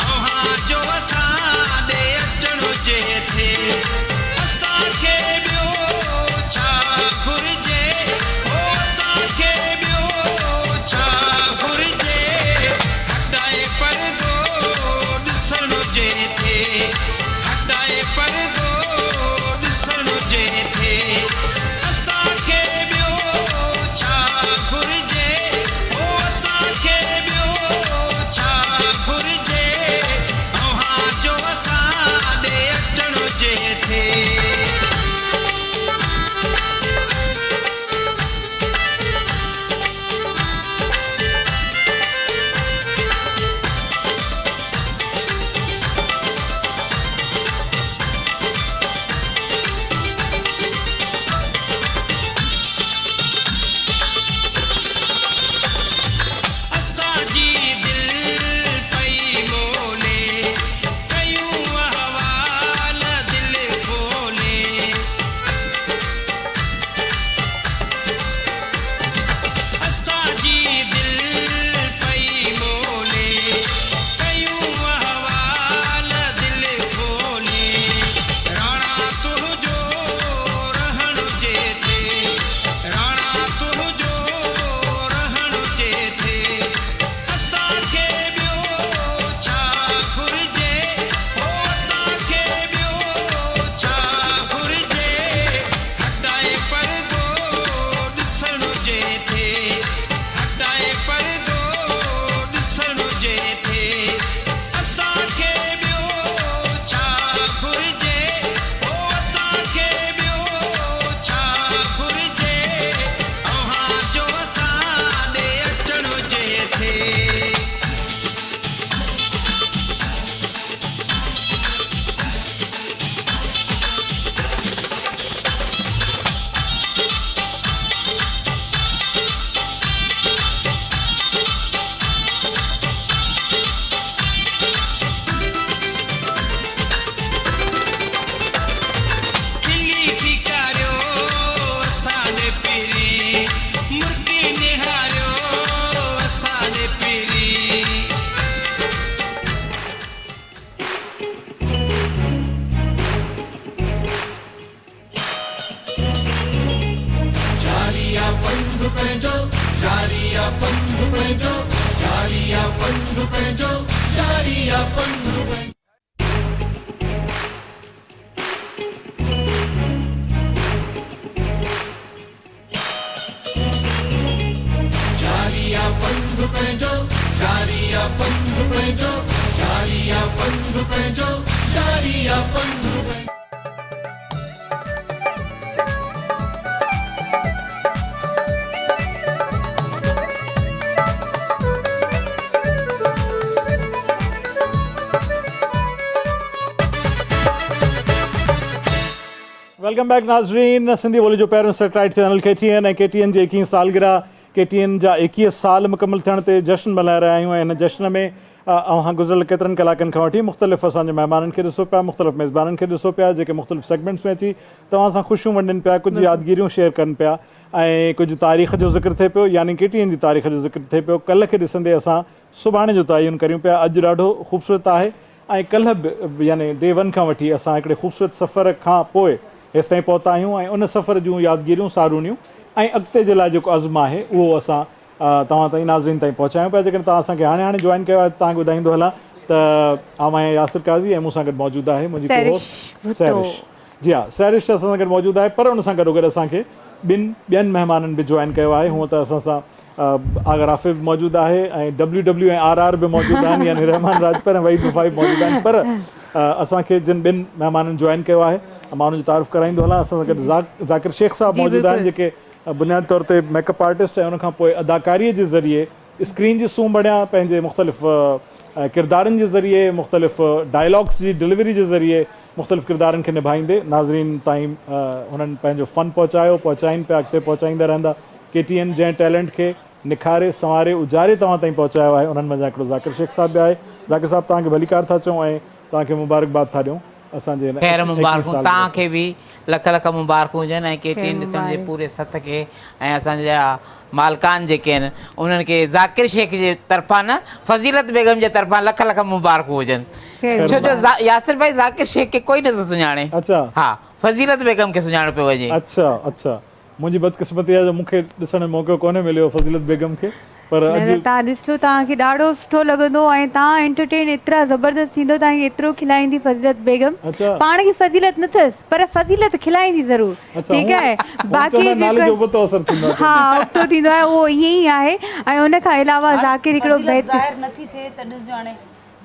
S1: اوهان جو اسان ڏي اچڻ هجي ٿي اسان کي ٻيو ڇا گهرجي هو اسان کي ٻيو ڇا گهرجي هٽائي پردو ڏسڻ هجي ٿي هٽائي پردو ڏسڻ هجي ٿي اسان کي ٻيو ڇا گهرجي هو اسان کي ٻيو ڇا گهرجي اوهان جو اسان ڏي اچڻ هجي ٿي. اسان جي دل پئي مولي، ڪيون احوال دل کولي. اسان جي دل پئي مولي، ڪيون احوال دل کولي. راڻا تنهنجو رهڻ هجي ٿي، راڻا تنهنجو رهڻ هجي ٿي. اسان کي ٻيو ڇا گهرجي، هو اسان کي ٻيو ڇا گهرجي. هٽائي پردو ڏسڻ هجي ٿي، هٽائي پردو ڏسڻ هجي ٿي. اسان کي ٻيو ڇا گهرجي، هو اسان کي ٻيو ڇا گهرجي. اوهان جو اسان ڏي اچڻ هجي ٿي. کلي کيڪاريو اسان ڏي پرين، مرڪي نهاريو اسان ڏي پرين. جاري آ پنڌ پنهنجو، جاري آ پنڌ پنهنجو، جاري آ پنڌ پنهنجو، جاري آ پنڌ پنهنجو. پنهنجو، جاري آ پنڌ پنهنجو، جاري آ پنڌ پنهنجو، جاري آ پنڌ پنهنجو.
S2: Welcome back ناظرين سنڌي ٻولي جو پهريون satellite channel K T N ۽ K T N جي ايڪيهين سالگرهه ڪي ٽي اين جا ايڪيهه سال مڪمل ٿيڻ تي جشن ملهائي رهيا آهيون ۽ هن جشن ۾ اوهان گذريل ڪيترن ڪلاڪن کان وٺي مختلف اسان جي مهمانن کي ڏسو پيا مختلف ميزبانن کي ڏسو پيا جيڪي مختلف سيگمينٽس ۾ اچي توهان سان خوشيون ونڊين پيا ڪجهه يادگيريون شيئر ڪن پيا ۽ ڪجهه تاريخ جو ذڪر ٿئي پيو يعني ڪي ٽي اين جي تاريخ جو ذڪر ٿئي پيو ڪلهه کي ڏسندي اسان سڀاڻي جو تعين ڪريون پيا اڄ ڏاڍو خوبصورت آهي ۽ ڪلهه به يعني ڊي ون کان وٺي اسان هڪڙي خوبصورت سفر کان پوء هيستائين پهتا آهيون ۽ ان سفر جون يادگيريون سارونيون ۽ اڳتي جي لاء جيڪو عزم آهي اهو اسان توهان تائين ناظرين تائين پهچايون پيا جيڪڏهن توهان اسان کي هاڻي هاڻي جوائن ڪيو آهي ته توهان کي ٻڌائيندو هلان ته آئون آهيان ياسر قاضي ۽ مون سان گڏ موجود آهي منهنجي ڪو هوسٽ سحرش جي ها سحرش اسان سان گڏ موجود آهي پر ان سان گڏوگڏ اسان کي ٻن ٻين مهمانن به جوائن ڪيو آهي هونء ته اسان سان آغا رافع به موجود آهي ۽ ڊبليو ڊبليو ۽ آر آر به موجود آهن يعني رحمان راڄپر ۽ وحيد وفائي به موجود آهن پر اسان کي جن ٻن مهمانن جوائن ڪيو آهي مان انهن جو تعارف ڪرائيندو هلان اسان سان گڏ ذاڪر شيخ صاحب موجود آهن جيڪي بنيادي طور تي ميڪ اپ آرٽسٽ ۽ ان کان پوء اداڪاري جي ذريعي اسڪرين جي سونهن بڻيا پنهنجي مختلف ڪردارن جي ذريعي مختلف ڊائلاگس جي ڊليوري جي ذريعي مختلف ڪردارن کي نڀائيندي ناظرين تائين هنن پنهنجو فن پهچايو پهچائين پيا اڳتي پهچائيندا رهندا ڪي ٽي اين جنهن ٽيلنٽ کي نکاري سنواري اجاري توهان تائين پهچايو آهي انهن منجهان هڪڙو ذاڪر شيخ صاحب به آهي ذاڪر صاحب توهان کي ڀليڪار ٿا چئون ۽ توهان کي مبارڪباد ٿا ڏيون اسان جي هن
S9: خير
S2: ايڪيهين
S9: مبارڪون
S2: سالگرهه
S9: توهان
S2: تي.
S9: کي به لک لک مبارڪون هجن ۽ ڪي ٽي
S3: خير
S9: اين ڏسڻ جي
S3: مبارڪ.
S9: پوري سٿ کي ۽ اسان جا مالڪان جيڪي آهن انهن کي ذاڪر شيخ جي طرفان نه فضيلت بيگم جي طرفان لک لک مبارڪون هجن
S3: خير
S9: ڇو جو
S3: مبارڪ.
S9: ياسر ڀائي ذاڪر شيخ کي ڪوئي نٿو سڃاڻي
S2: اڇا.
S9: ها فضيلت بيگم کي سڃاڻيو پيو وڃي.
S2: اڇا اڇا منهنجي بدقسمتي آهي جو مون کي ڏسڻ جو موقعو ڪونهي مليو فضيلت بيگم کي پر
S3: نه
S2: اڄ.
S3: نه توهان ڏسجو توهان کي ڏاڍو سٺو لڳندو ۽ توهان انٽرٽين ايترا زبردست ٿيندو توهان کي ايترو کلائيندي فضيلت بيگم
S2: اڇا.
S3: پاڻ کي فضيلت نه ٿس پر فضيلت کلائيندي ضرور
S2: اڇا
S3: ٺيڪ
S2: هون
S3: آهي
S2: هون
S3: باقي
S2: چوندا آهن نالي
S3: جيڪو
S2: جو ابتو اثر ٿيندو آهي
S3: ها ابتو ٿيندو آهي اهو ائين ئي آهي ۽ ان کان علاوه
S4: هاڻي
S3: ذاڪر هڪڙو
S4: فضيلت
S3: بهتر
S4: ظاهر نٿي ٿئي ته ڏسجو هاڻي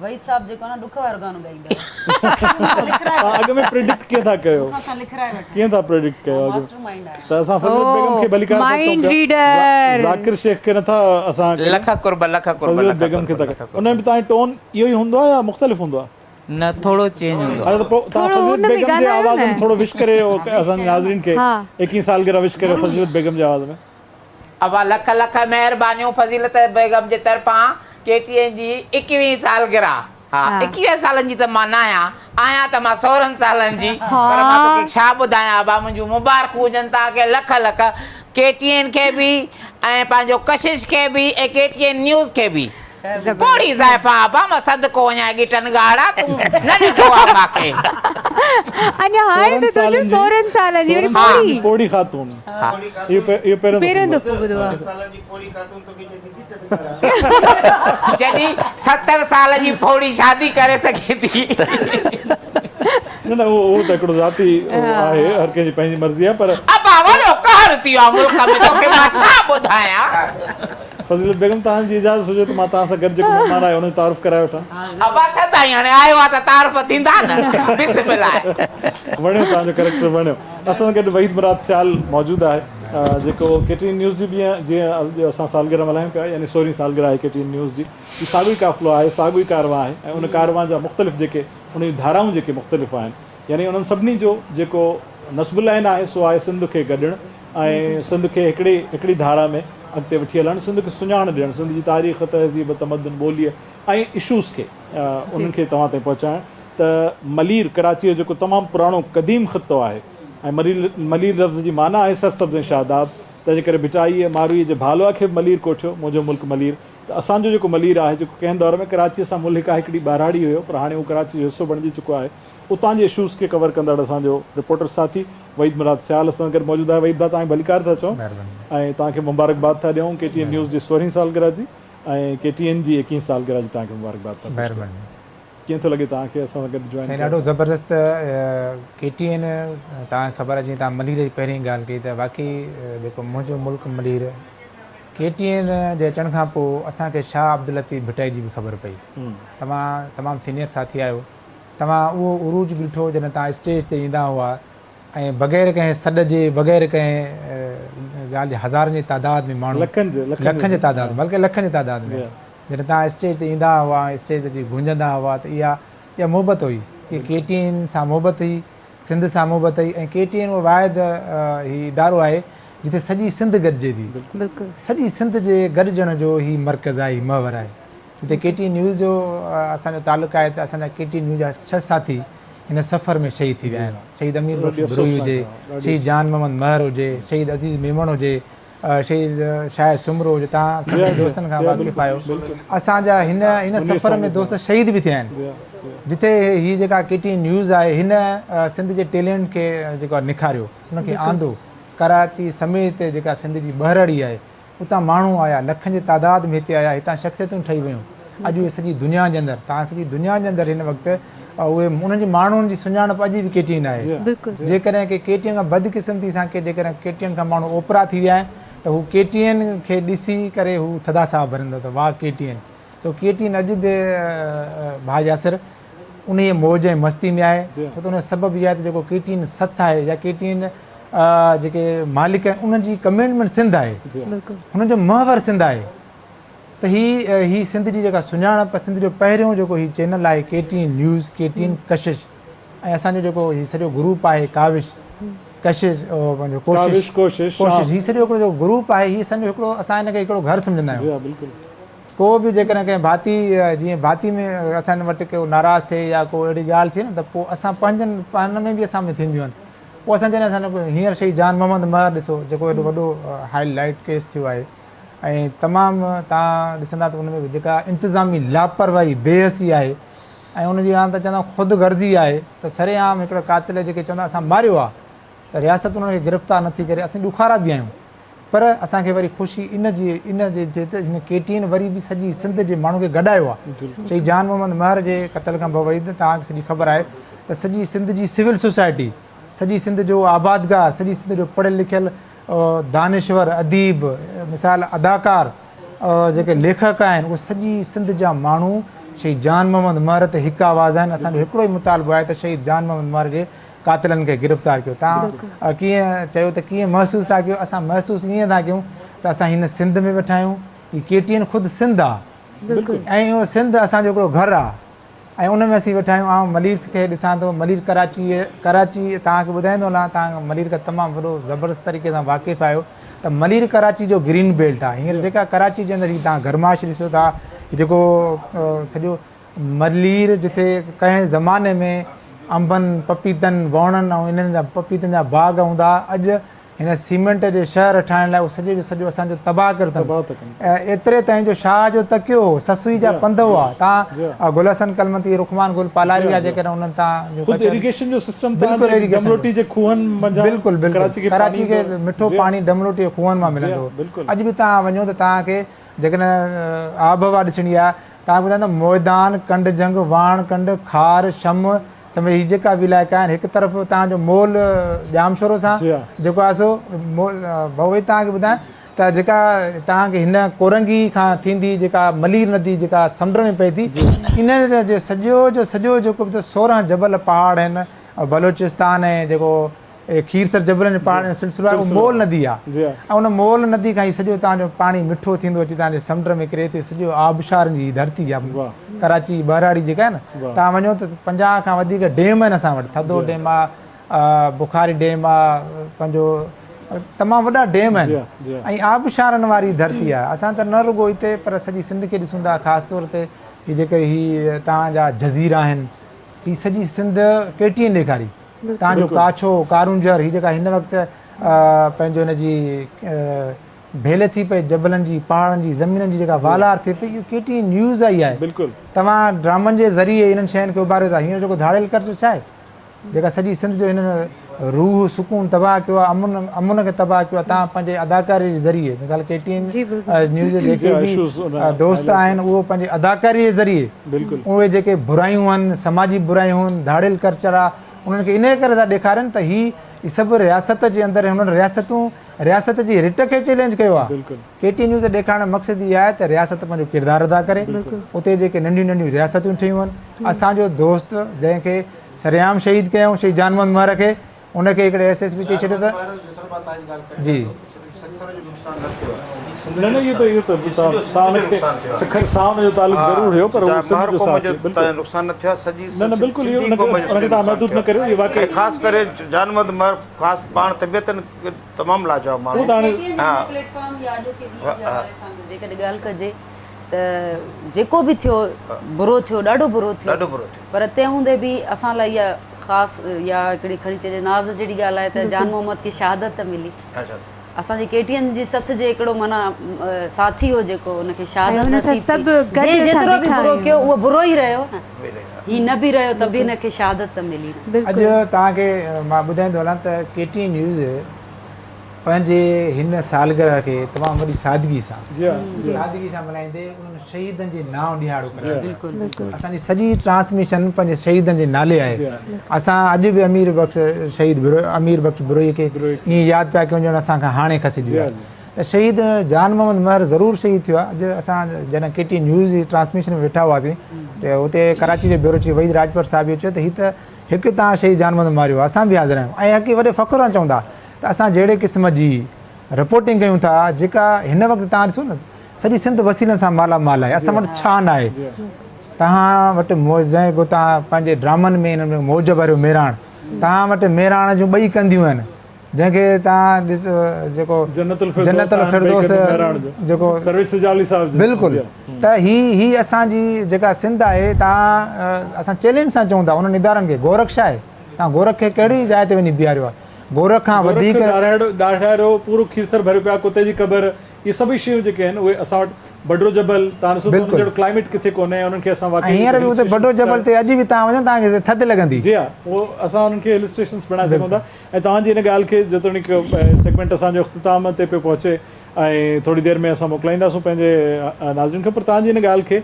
S4: وحيد صاحب جيڪو آهي نه ڏک وارو گانو ڳائيندو لکرائي
S2: توهان اڳ ۾ پريڊڪٽ ڪيئن ٿا ڪيو
S4: مون کان لکرائي وٺو
S2: ڪيئن ٿا پريڊڪٽ ڪيو اڳ
S4: ماسٽر مائنڊ آهيان
S2: ته اسان فضيلت بيگم کي ڀليڪار ٿا چئون
S3: مائنڊ
S2: پيا
S3: ريڊر
S2: ذاڪر شيخ کي نٿا اسان ڪريون
S9: لک قرب لک قرب
S2: فضيلت
S9: لک
S2: بيگم کي
S9: قرب
S2: ٿا
S9: لک
S2: ڪريون
S9: قرب
S2: ان ۾ به توهان جو ٽون اهو ئي هوندو آهي يا مختلف هوندو آهي
S9: نه ٿورو چينج هوندو
S2: اڇا
S9: آهي
S2: ته پوء توهان
S3: ٿورو
S2: فضيلت
S3: ان ۾
S2: بيگم جي
S3: ڳالهايو
S2: آواز ۾
S3: نه
S2: ٿورو وش ڪري
S4: ها وش
S2: اسان جي
S4: ڪيو نه
S2: ناظرين کي
S3: ها
S2: ايڪيهين سالگرهه وش ڪريو
S4: ضروري
S2: فضيلت بيگم جي آواز ۾.
S9: ابا لک لک مهربانيون فضيلت بيگم جي طرفان ڪي ٽي اين جي ايڪويهين سالگرهه ها ايڪويهه سالن جي ته مان ناهيان آهيان ته مان سورهن سالن جي پر مان توکي ڇا ٻڌايان ابا منهنجون مبارڪون هجن توهان کي لک لک ڪي ٽي اين کي به ۽ پنهنجو ڪشش کي به ۽ ڪي ٽي اين نيوز کي به. پوڙهي زائفان ابا مان صدقو وڃان ڳٽن ڳاڙها تون نه ڏٺو آ مان کي.
S3: اڃا هاڻي ته تنهنجو سورهن سالن جي وري پوڙهي.
S2: پوڙهي خاتون اهو
S3: پهريون دفعو ٻڌو آ.
S9: جڏهن 70 سال جي پوڙهي شادي ڪري سگهي ٿي.
S2: نه نه اهو ته هڪڙو ذاتي آهي هر ڪنهن جي پنهنجي مرضي آهي پر.
S9: ابا وڏو قهر ٿي ويو آ ملڪ ۾ توکي مان ڇا ٻڌايان.
S2: فضيلت بيگم توهان جي اجازت هجي ته مان توهان سان گڏ جيڪو مهمان آهي ان جو تعارف ڪرائي وٺان.
S9: ابا سدائين هاڻي آيو آ ته تعارف ٿيندا نه بسم الله.
S2: وڻيو توهان جو ڪريڪٽر وڻيو. اسان سان گڏ وحيد مراد سيال موجود آهي جيڪو ڪي ٽي اين نيوز جي به جيئن اڄ اسان سالگرهه ملهايون پيا يعني سورهين سالگرهه آهي ڪي ٽي اين نيوز جي هي ساڳيو ئي قافلو آهي ساڳيو ئي ڪاروان آهي ۽ ان ڪاروان جا مختلف جيڪي ان جون ڌارائون جيڪي مختلف آهن يعني انهن سڀني جو جيڪو نصب العين آهي سو آهي سنڌ کي گڏڻ ۽ سنڌ کي هڪڙي هڪڙي ڌارا ۾ اڳتي وٺي هلڻ، سنڌ کي سڃاڻ ڏيڻ، سنڌ جي تاريخ، تهذيب، تمدن، ٻوليء ۽ اشوز کي انهن کي توهان تائين پهچائڻ ته ملير ڪراچيء جو جيڪو تمام پراڻو قديم خطو آهي ۽ ملير ملير لفظ جي معنيٰ آهي سرسبز ۽ شاداب تنهن جي ڪري ڀٽائيء مارويء جي ڀالوا کي به ملير ڪوٺيو منهنجو ملڪ ملير ته اسان جو جيڪو ملير آهي جيڪو ڪنهن دور ۾ ڪراچيء سان ملحقه هڪڙي ٻهراڙي هيو پر هاڻي اهو ڪراچيء جو حصو بڻجي چڪو آهي اتان جي اشوز کي ڪور ڪندڙ اسان جو رپورٽر ساٿي وحيد مراد سيال اسان سان گڏ موجود آهي. وحيد ڀاء توهان کي ڀليڪار ٿا چئون ۽ توهان کي مبارڪباد ٿا ڏيون ڪي ٽي اين نيوز جي سورهين سالگرهه جي ۽ ڪي ٽي اين جي ايڪيهين سالگرهه جي توهان کي مبارڪباد ٿا پيش ڪيون. ڪيئن ٿو لڳي توهان کي اسان سان گڏ جوائن
S10: سائين
S2: ڪيو.
S10: ڏاڍو زبردست ڪي ٽي اين توهان کي خبر آهي جيئن توهان ملير جي پهرين ڳالهه ڪئي ته واقعي جيڪو منهنجو ملڪ ملير ڪي ٽي اين جي اچڻ کان پوء اسان کي شاهه عبداللطيف ڀٽائي جي به خبر پئي. توهان تمام سينيئر ساٿي آهيو. توهان اهو عروج به ڏٺو جڏهن توهان اسٽيج تي ايندا هئا ۽ بغير ڪنهن سڏ جي بغير ڪنهن ڳالهه جي هزارن جي تعداد ۾ ماڻهو لکن جي تعداد ۾ بلڪه لکن جي تعداد ۾ جڏهن توهان اسٽيج تي ايندا هئا ۽ اسٽيج تي اچي گونجندا هئا ته اها اها محبت هئي اها ڪي ٽي اين سان محبت هئي سنڌ سان محبت هئي ۽ ڪي ٽي اين اهو واحد هي ادارو آهي جتي سڄي سنڌ گڏجي ٿي سڄي سنڌ جي گڏجڻ جو هي مرڪز آهي هي محور آهي. جتي ڪي ٽي اين نيوز جو اسان جو تعلق آهي ته اسان جا ڪي ٽي اين نيوز جا ڇهه ساٿي هن سفر ۾ شهيد ٿي ويا آهن. شهيد امير بخش بروهي هجي، شهيد جان محمد مهر هجي، شهيد عزيز ميمڻ هجي، شهيد شاهد سومرو هجي، توهان سڀني دوستن کان واقف آهيو. اسان جا هن هن سفر ۾ دوست شهيد به ٿيا آهن. جتي هي جيڪا ڪي ٽي اين نيوز آهي هن سنڌ جي ٽيلنٽ کي جيڪو آهي نکاريو، ان کي آندو. ڪراچي سميت جيڪا سنڌ جي ٻهراڙي آهي اتان ماڻهو آيا، لکن جي تعداد ۾ هتي آيا، هتان شخصيتون ٺهي ويون. اڄ اهي سڄي دنيا جي اندر، توهان سڄي دنيا جي اندر هن وقت اهي انهن جي ماڻهن جي سڃاڻپ اڄ به ڪي ٽي اين آهي. جيڪڏهن ڪي ڪي ٽي اين کان بدقسمتي سان ڪي جيڪڏهن ڪي ٽي اين کان ماڻهو اوپرا ٿي ويا آهن ته هو ڪي ٽي اين کي ڏسي ڪري هو ٿڌا ساهه ڀريندا ته واهه ڪي ٽي اين. سو ڪي ٽي اين اڄ به ڀاء ياسر انهيء موج ۽ مستي ۾ آهي ڇو ته ان جو سبب اهو آهي ته جيڪو ڪي ٽي اين سٿ آهي يا ڪي ٽي اين جيڪي مالڪ آهن انهن جي ڪميٽمينٽ سنڌ آهي هنن جو محور سنڌ آهي ته هي هي سنڌ جي جيڪا سڃاڻپ سنڌ جو پهريون جيڪو هي چينل آهي ڪي ٽي اين نيوز ڪي ٽي اين ڪشش ۽ اسان جو جيڪو هي سڄو گروپ آهي ڪاوش ڪشش پنهنجو ڪوشش ڪوشش هي سڄو هڪڙو جيڪو گروپ آهي هي اسان جو هڪڙو اسان هن کي هڪڙو گهر سمجهندا آهيون ڪو به جيڪڏهن ڪنهن ڀاتي جيئن ڀاتي ۾ اسان وٽ ڪو ناراض ٿئي يا ڪو اهڙي ڳالهه ٿئي نه ته پوء اسان پنهنجن پاڻ ۾ به اسان ۾ ٿينديون آهن پوء اسان چوندا آهيون اسان هينئر شهيد جان محمد مهر ڏسو جيڪو ايڏو وڏو هاء لائيٽ ڪيس ٿيو آهي ۽ تمام توهان ڏسندا ته ان ۾ جيڪا انتظامي لاپرواهي بي حسي آهي ۽ ان جي ته چوندا خود غرضي آهي ته سري عام هڪڙو قاتل جيڪي چوندا اسان ماريو آهي ته رياست انهن کي گرفتار نٿي ڪري اسين ڏکارا به آهيون پر اسان کي وري خوشي ان جي ان جي ٿئي ته هن ڪي ٽي اين وري به سڄي سنڌ جي ماڻهن کي گڏايو آهي. شهيد جان محمد مهر جي قتل کان پوء ته توهان کي سڄي خبر آهي ته سڄي سنڌ جي سول سوسائٽي، سڄي سنڌ جو آبادگار، سڄي سنڌ جو پڙهيل لکيل دانشور، اديب، مثال اداڪار، جيڪي ليکڪ آهن اهي سڄي سنڌ جا ماڻهو شهيد جان محمد مهر تي هڪ آواز آهن. اسان جو هڪڙو ئي مطالبو آهي ته شهيد جان محمد مهر جي قاتلن کي گرفتار ڪيو. توهان ڪيئن چيو ته ڪيئن محسوس ٿا ڪيو؟ اسان محسوس ائين ٿا ڪيون ته اسان هن سنڌ ۾ ويٺا آهيون. هي ڪي ٽي اين خود سنڌ آ ۽ اهو سنڌ اسان جو هڪڙو گهر آ ۽ ان ۾ اسين ويٺا آهيون. آئون ملير کي ڏسان ٿو، ملير ڪراچي ڪراچي توهان کي ٻڌائيندو هلان توهان ملير کان تمام وڏو زبردست طريقي سان واقف آهيو ته ملير ڪراچي جو گرين بيلٽ آ. هينئر جيڪا ڪراچي جي اندر هي توهان گرمائش ڏسو ٿا هي جيڪو سڄو ملير جتي ڪنهن زماني ۾ انبن، پپيتن، ووڻن ۽ انهن جا پپيتن جا باغ هوندا ها، اڄ هن سيمينٽ جي شهر ٺاهڻ لاء اهو سڄي جو سڄو اسان جو تباهه ڪيو اٿن. ايتري تائين جو شاهه جو تڪيو هو، سسئي جا پنڌ هئا. تان گل حسن ڪلمتي، رخمان گل پالاري جا جيڪڏهن انهن تان جون
S2: خود ايريگيشن جو سسٽم تان جي ڊملوٽي جي کوهن منجهان
S10: بلڪل بلڪل ڪراچي کي مٺو پاڻي ڊملوٽي جي کوهن مان ملندو هو. اڄ به تان وڃو ته تان کي جيڪڏهن آبهوا ڏسڻي آهي توهان کي ٻڌايان ته ميدان، ڪنڊ جهنگ، واڻ ڪنڊ، کار، شم سميت هي جيڪا به علائقا آهن هڪ طرف توهان جو مول ڄامشورو سان جيڪو آهي سو مول ڀائو وحيد توهان کي ٻڌايان ته جيڪا توهان کي هن ڪورنگي کان ٿيندي جيڪا ملير ندي جيڪا سمنڊ ۾ پئي ٿي ان جو سڄو جو سڄو جيڪو به 16 جبل پهاڙ آهن بلوچستان ۽ جيڪو اهي کيرٿر جبلن جي پهاڙن جو سلسلو آهي اهو مول ندي آهي ۽ ان مول ندي کان هي سڄو تان جو پاڻي مٺو ٿيندو اچي تان جي سمنڊ ۾ ڪري ٿو سڄو آبشارن جي ڌرتي آهي ڪراچي جي ٻهراڙي جيڪا آهي نه تان وڃو ته 50 کان وڌيڪ ڊيم آهن اسان وٽ ٿڌو ڊيم آهي بخاري ڊيم آهي پنهنجو تمام وڏا ڊيم آهن ۽ آبشارن واري ڌرتي آهي اسان ته نه رڳو هتي پر سڄي سنڌ کي ڏسون ٿا خاص طور تي هي جيڪي هي تان جا جزيرا آهن هي سڄي سنڌ ڪي ٽي اين ڏيکاري تان جو ڪاڇو، ڪارونجهر، هي جيڪا هن وقت پنهنجو هن جي ڀيل ٿي پئي، جبلن جي، پهاڙن جي، زمينن جي جيڪا والار ٿي پئي، اهو ڪي ٽي اين نيوز آئي آهي. توهان ڊرامن جي ذريعي انهن شين کي اڀاريو ٿا. هينئر جيڪو ڌاڙيل ڪرچو ڇا آهي؟ جيڪا سڄي سنڌ جو هنن روح سڪون تباهه ڪيو آهي، امن امن کي تباهه ڪيو آهي، توهان پنهنجي اداڪاري جي ذريعي مثال ڪي ٽي اين نيوز جي جيڪي به دوست آهن اهو پنهنجي اداڪاري جي ذريعي اهي جيڪي برايون آهن، سماجي برايون آهن، ڌاڙيل ڪلچر آهي، انهن کي انهيء ڪري ٿا ڏيکارين ته هي سڀ رياست جي اندر هنن رياستون رياست جي رٽ کي چئلينج ڪيو آهي. ڪي ٽي نيوز ڏيکارڻ جو مقصد اهو آهي ته رياست پنهنجو ڪردار ادا ڪري. اتي جيڪي ننڍيون ننڍيون رياستون ٺهيون آهن، اسان جو دوست جنهن کي سرعام شهيد ڪيائون شهيد جان محمد مهر کي، ان کي هڪڙي ايس ايس پي چئي ڇڏيو ته جي.
S2: نه نه اهو ته اهو ته توهان ان کي سکر سان ان جو تعلق ضرور هيو پر هو سنڌ جو صحافي بلڪل
S7: نقصان نه ٿيو آهي سڄي
S2: نه نه بلڪل اهو ان کي توهان محدود نه ڪريو اهو واقعي
S7: خاص ڪري جان محمد مهر خاص پاڻ طبيعتن تمام لاجواب ماڻهو
S2: ڪي
S4: ٽي اين جي پليٽ فارم يا اڄوڪي ڏينهن جي حوالي سان جيڪڏهن ڳالهه ڪجي ته جيڪو به ٿيو برو ٿيو ڏاڍو برو ٿيو پر تنهن هوندي به اسان لاء اها خاص يا هڪڙي کڻي چئجي ناز جهڙي ڳالهه آهي ته جان محمد کي شهادت ته ملي. اسان جي ڪي ٽي اين جي سٿ جي هڪڙو معنيٰ ساٿي هو جيڪو ان کي
S3: ۽
S4: شهادت
S3: ان سان
S4: نصيب
S3: سڀ
S4: ٿي.
S3: گڏ
S4: جنهن
S3: اسان
S4: جيترو به
S3: بيٺا
S4: برو ڪيو
S3: آهيون.
S4: اهو برو ئي رهيو نه. هي نه به رهيو ته به هن کي شهادت ته ملي نه.
S10: اڄ
S3: بلڪل.
S10: توهان کي مان ٻڌائيندو هلان ته ڪي ٽي اين نيوز پنهنجي هن سالگرهه کي تمام وڏي سادگي سان سادگي سان ملهائيندي انهن شهيدن جي نانء ڏهاڙو ڪرايو ويو. اسان جي سڄي ٽرانسميشن پنهنجي شهيدن جي نالي آهي. اسان اڄ به امير بخش شهيد امير بخش بروهي کي ائين ياد پيا ڪيون ڄڻ اسان کان هاڻي کسجي ويو آهي. ته شهيد جان محمد مهر ضرور شهيد ٿيو آهي. اڄ اسان جڏهن ڪي ٽي نيوز جي ٽرانسميشن ۾ ويٺا هئاسين ته اتي ڪراچي جي بيورو چيف وحيد راڄپر صاحب اهو چيو ته هي ته هڪ تان شهيد جان محمد ماريو آهي اسان به حاضر آهيون ۽ حقي وڏي فخر سان چون ٿا ته اسان جهڙي قسم جي رپورٽنگ ڪيون ٿا جيڪا هن وقت توهان ڏسو نه سڄي سنڌ وسيلن سان مالا مال آهي اسان وٽ ڇا نه آهي توهان وٽ جنهن ڪو توهان پنهنجي ڊرامن ۾ هنن ۾ موج ڀريو مهراڻ توهان وٽ مهراڻ جون ٻئي ڪنڌيون آهن جنهن کي توهان جيڪو
S2: جنت الفردوس جيڪو سرويچ سجاولي صاحب جو
S10: بلڪل ته هي هي اسان جي جيڪا سنڌ آهي توهان اسان چئلينج سان چئون ٿا انهن ادارن کي گورک شاهه توهان گورک کي ڪهڙي جاء تي وڃي بيهاريو آهي گورک کان
S2: گورک
S10: وڌيڪ.
S2: ڏاڍارو پورو کيرٿر ڀريو پيو آهي، ڪتي جي قبر، اهي سڀئي شيون جيڪي آهن اهي اسان وٽ بڊرو جبل، توهان ڏسو ته انهن
S10: بلڪل.
S2: جهڙو ڪلائميٽ ڪٿي ڪونهي ۽ انهن کي اسان
S10: ۽
S2: واقعي
S10: هينئر
S2: هڪ
S10: به
S2: هل
S10: اتي بڊو
S2: اسٽيشنس
S10: جبل
S2: ٺاهي
S10: تي اڄ به توهان وڃو توهان کي ٿڌ لڳندي.
S2: جي ها اهو اسان انهن کي هل اسٽيشنس بڻائي سگهون ٿا ۽ توهان جي ان ڳالهه کي جيتوڻيڪ سيگمينٽ اسان جو اختتام تي پيو پهچي ۽ ٿوري دير ۾ اسان موڪلائينداسون پنهنجي ناظرين کي پر توهان جي ان ڳالهه کي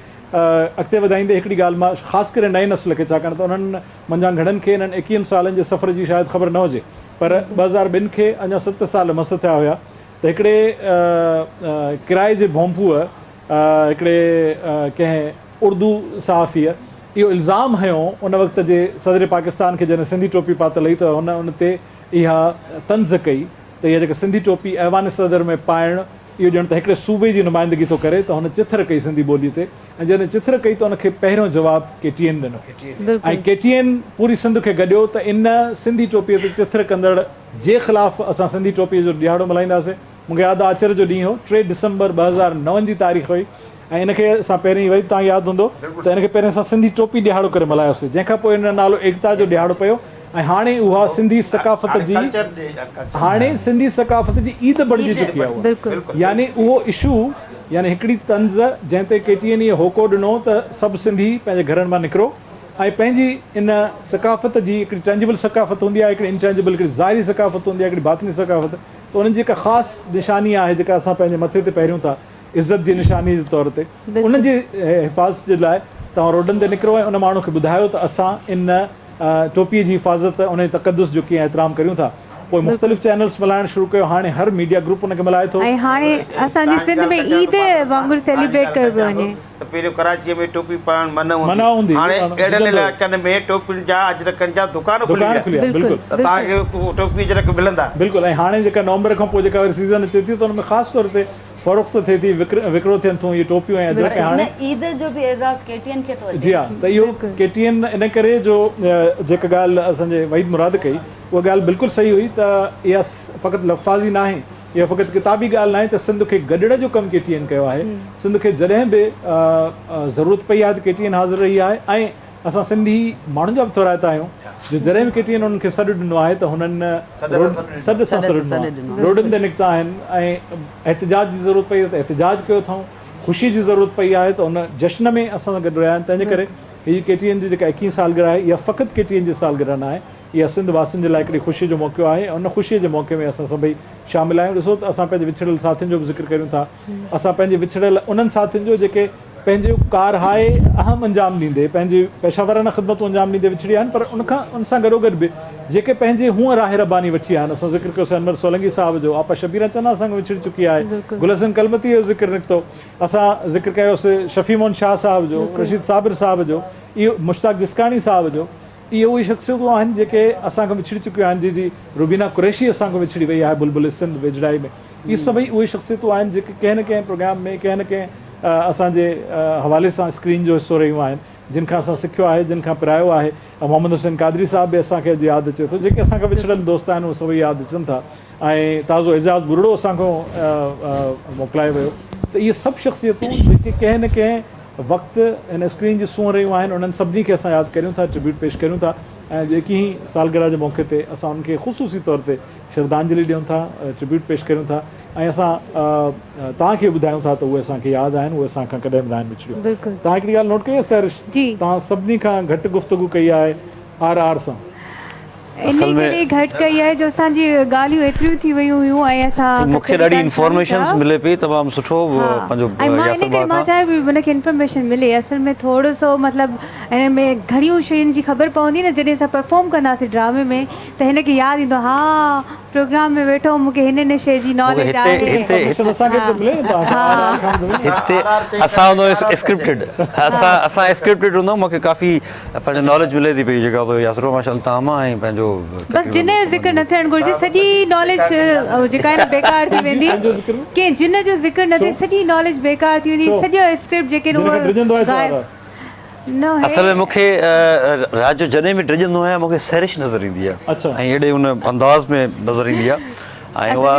S2: اڳتي وڌائيندي هڪڙي ڳالهه مان خاص ڪري نئين نسل کي ڇاڪاڻ ته انهن منجهان گهڻن کي انهن ايڪيهن سالن جي سفر جي شايد خبر نه هجي پر 2002 کي اڃا ست سال مس ٿيا هيا ته هڪڙي ڪرائي جي ڀونپوء هڪڙي ڪنهن اردو صحافيء اهو الزام هنيو ان وقت جي صدر پاڪستان کي جڏهن سنڌي ٽوپي پاتل هئي ته هن ان تي اها طنز ڪئي ته اها جيڪا سنڌي ٽوپي ايوان صدر ۾ پائڻ اهو ڄڻ ته هڪڙي صوبي جي نمائندگي ٿو ڪري ته هن چٿر ڪئي سنڌي ٻولي تي ۽ جڏهن چٿر ڪئي ته ان کي پهريون جواب ڪي ٽي اين ڏنو ۽ ڪي ٽي اين پوري سنڌ کي گڏيو ته ان سنڌي ٽوپي تي چٿر ڪندڙ جي خلاف اسان سنڌي ٽوپي جو ڏهاڙو ملهائينداسين. مون کي ياد آهي آچر جو ڏينهن هو 3 ڊسمبر 2009 جي تاريخ هئي ۽ ان کي اسان پهرين وحيد تان ياد هوندو ته ان کي پهرين اسان سنڌي ٽوپي ڏهاڙو ڪري ملهايوسين جنهن کان پوء ان جو نالو ايڪتا جو ڏهاڙو پيو ۽ هاڻي اها سنڌي ثقافت جي هاڻي سنڌي ثقافت جي عيد بڻجي چڪي آهي اها يعني اهو اشو يعني هڪڙي طنز جنهن تي ڪي ٽي اين اهو هوڪو ڏنو ته سڀ سنڌي پنهنجي گهرن مان نڪرو ۽ پنهنجي ان ثقافت جي هڪڙي ٽينجبل ثقافت هوندي آهي هڪڙي انٽينجبل هڪڙي ظاهري ثقافت هوندي آهي هڪڙي باطني ثقافت ته انهن جي هڪ خاص نشاني آهي جيڪا اسان پنهنجي مٿي تي پهريون ٿا عزت جي نشاني جي طور تي ان جي حفاظت جي لاء توهان روڊن تي نڪرو ۽ ان ماڻهو کي ٻڌايو ته اسان ان ٽوپي جي حفاظت ان جي تقدس جو ڪيئن احترام ڪريون ٿا. پوء مختلف چينلز ملهائڻ شروع ڪيو هاڻي هر ميڊيا گروپ ان کي ملهائي ٿو.
S3: ۽ هاڻي اسان جي سنڌ ۾ عيد وانگر سيليبريٽ ڪيو پيو وڃي.
S7: ته پهريون ڪراچيء ۾ ٽوپي پائڻ منع هوندي هاڻي اهڙن علائقن ۾ ٽوپين جا اجرڪن جا دڪان کلي ويا ته توهان کي ٽوپي اجرڪ ملندا.
S2: بلڪل ۽ هاڻي جيڪا نومبر کان پوء جيڪا وري سيزن اچي ٿي ته ان ۾ خاص طور تي فروخت ٿئي ٿي، وڪرو ٿين ٿيون اهي ٽوپيون ۽ اجرڪ ۽ هاڻي.
S4: ان عيد جو به اعزاز ڪي ٽي اين کي ٿو اچي.
S2: جي ها ته اهو ڪي ٽي اين ان ڪري جو جيڪا ڳالهه اسان جي وحيد مراد ڪئي اها ڳالهه بلڪل صحيح هئي ته اها فقط لفاظي ناهي اها فقط ڪتابي ڳالهه ناهي ته سنڌ کي گڏڻ جو ڪم ڪي ٽي اين ڪيو آهي سنڌ کي جڏهن به ضرورت پئي آهي ته ڪي ٽي اين حاضر رهي آهي ۽ اسان سنڌي ماڻهن جا به ٿورائتا آهيون جو جڏهن به ڪي ٽي اين انهن کي سڏ ڏنو آهي ته هنن سڏ سان سڏ ڏنو آهي روڊن تي نڪتا آهن ۽ احتجاج جي ضرورت پئي ته احتجاج ڪيو اٿائون خوشي جي ضرورت پئي آهي ته ان جشن ۾ اسان سان گڏ رهيا آهن تنهن جي ڪري هي ڪي ٽي اين جي جيڪا ايڪيهين سالگرهه آهي اها فقط ڪي ٽي اين جي سالگرهه نه آهي اها سنڌ واسين جي لاء هڪڙي خوشي جو موقعو آهي ۽ ان خوشي جي موقعي ۾ اسان سڀئي شامل آهيون ڏسو ته اسان پنهنجي وڇڙيل ساٿين جو به ذڪر ڪريون ٿا اسان پنهنجي وڇڙيل انهن ساٿين جو جيڪي پنهنجو ڪارهائي اهم انجام ڏيندي پنهنجي پيشه ورانه خدمتون انجام ڏيندي وڇڙيا آهن پر ان کان ان سان گڏوگڏ به جيڪي پنهنجي هونء راهه رباني وٺي آيا آهن اسان ذڪر ڪيوسين انور سولنگي صاحب جو آپا شبيره چنا اسان کان وڇڙي چڪي آهي گل حسن ڪلمتي جو ذڪر نڪتو اسان ذڪر ڪيوسين شفيع محمد شاهه صاحب جو رشيد صابر صاحب جو اهو مشتاق جسڪاڻي صاحب جو اهي اهي شخصيتون آهن جيڪي اسان کان وڇڙي چڪيون آهن جي جي روبينا قريشي اسان کان وڇڙي وئي آهي بلبل سنڌ ويجهڙائي ۾ اهي سڀئي اهي شخصيتون آهن جيڪي ڪنهن نه ڪنهن پروگرام ۾ ڪنهن نه ڪنهن اسان جي حوالي سان اسڪرين جو حصو رهيون آهن جن کان اسان سکيو آهي جن کان پرايو آهي محمد حسين قادري صاحب به اسان کي اڄ ياد اچي ٿو جيڪي اسان کان وڇڙيل دوست آهن اهي سڀئي ياد اچن ٿا ۽ تازو اعجاز ٻرڙو اسان کان موڪلائي ويو ته اهي سڀ شخصيتون جيڪي ڪنهن نه ڪنهن وقت هن اسڪرين جي سونهن رهيون آهن انهن سڀني کي اسان ياد ڪريون ٿا ٽربيوٽ پيش ڪريون ٿا ۽ اڄ ايڪيهين سالگرهه جي موقعي تي اسان انهن کي خصوصي طور تي شرڌانجلي ڏيون ٿا ٽربيوٽ پيش ڪريون ٿا ۽ اسان توهان کي به ٻڌايون ٿا ته اهي اسان کي ياد آهن اهي اسان کان ڪڏهن به ناهن وڇڙيون توهان هڪڙي ڳالهه نوٽ ڪئي آهي سحرش توهان سڀني کان گهٽ گفتگو ڪئي آهي آر آر سان.
S3: انهي ڪري گهٽ ڪئي آهي جو اسان جي ڳالهيون ايتريون ٿي ويون هيون ۽ اسان
S8: مون کي ڏاڍي انفارميشنس ملي پئي تمام سٺو پنهنجو
S3: ۽ مان انهي ڪري مان چاهيو پئي ان کي انفارميشن ملي اصل ۾ ٿورو سو مطلب هن ۾ گهڻيون شين جي خبر پوندي نه جڏهن اسان پرفارم ڪنداسين ڊرامي ۾ ته هن کي ياد ايندو ها پروگرام ۾ ويٺو هوم مون کي هن هن شي جي ناليج آهي.
S8: هتي اسان هوندو اسڪرپٽيڊ اسان اسان اسڪرپٽيڊ هوندو مون کي ڪافي پنهنجو ناليج ملي ٿي پئي جيڪا ياسر ماشاء الله تام ۽ پنهنجو
S3: بس جن جو ذڪر نه ٿيڻ گهرجي سڄي ناليج جيڪا آهي نه بيڪار ٿي ويندي ڪنهن جن جو ذڪر نه ٿئي سڄي ناليج بيڪار ٿي ويندي سڄو اسڪرپٽ جيڪي اهو
S8: اصل ۾ مون کي رات جو جڏهن به ڊڄندو آهيان مون کي سحرش نظر ايندي آهي ۽ اهڙي ان انداز ۾ نظر ايندي آهي ۽ اها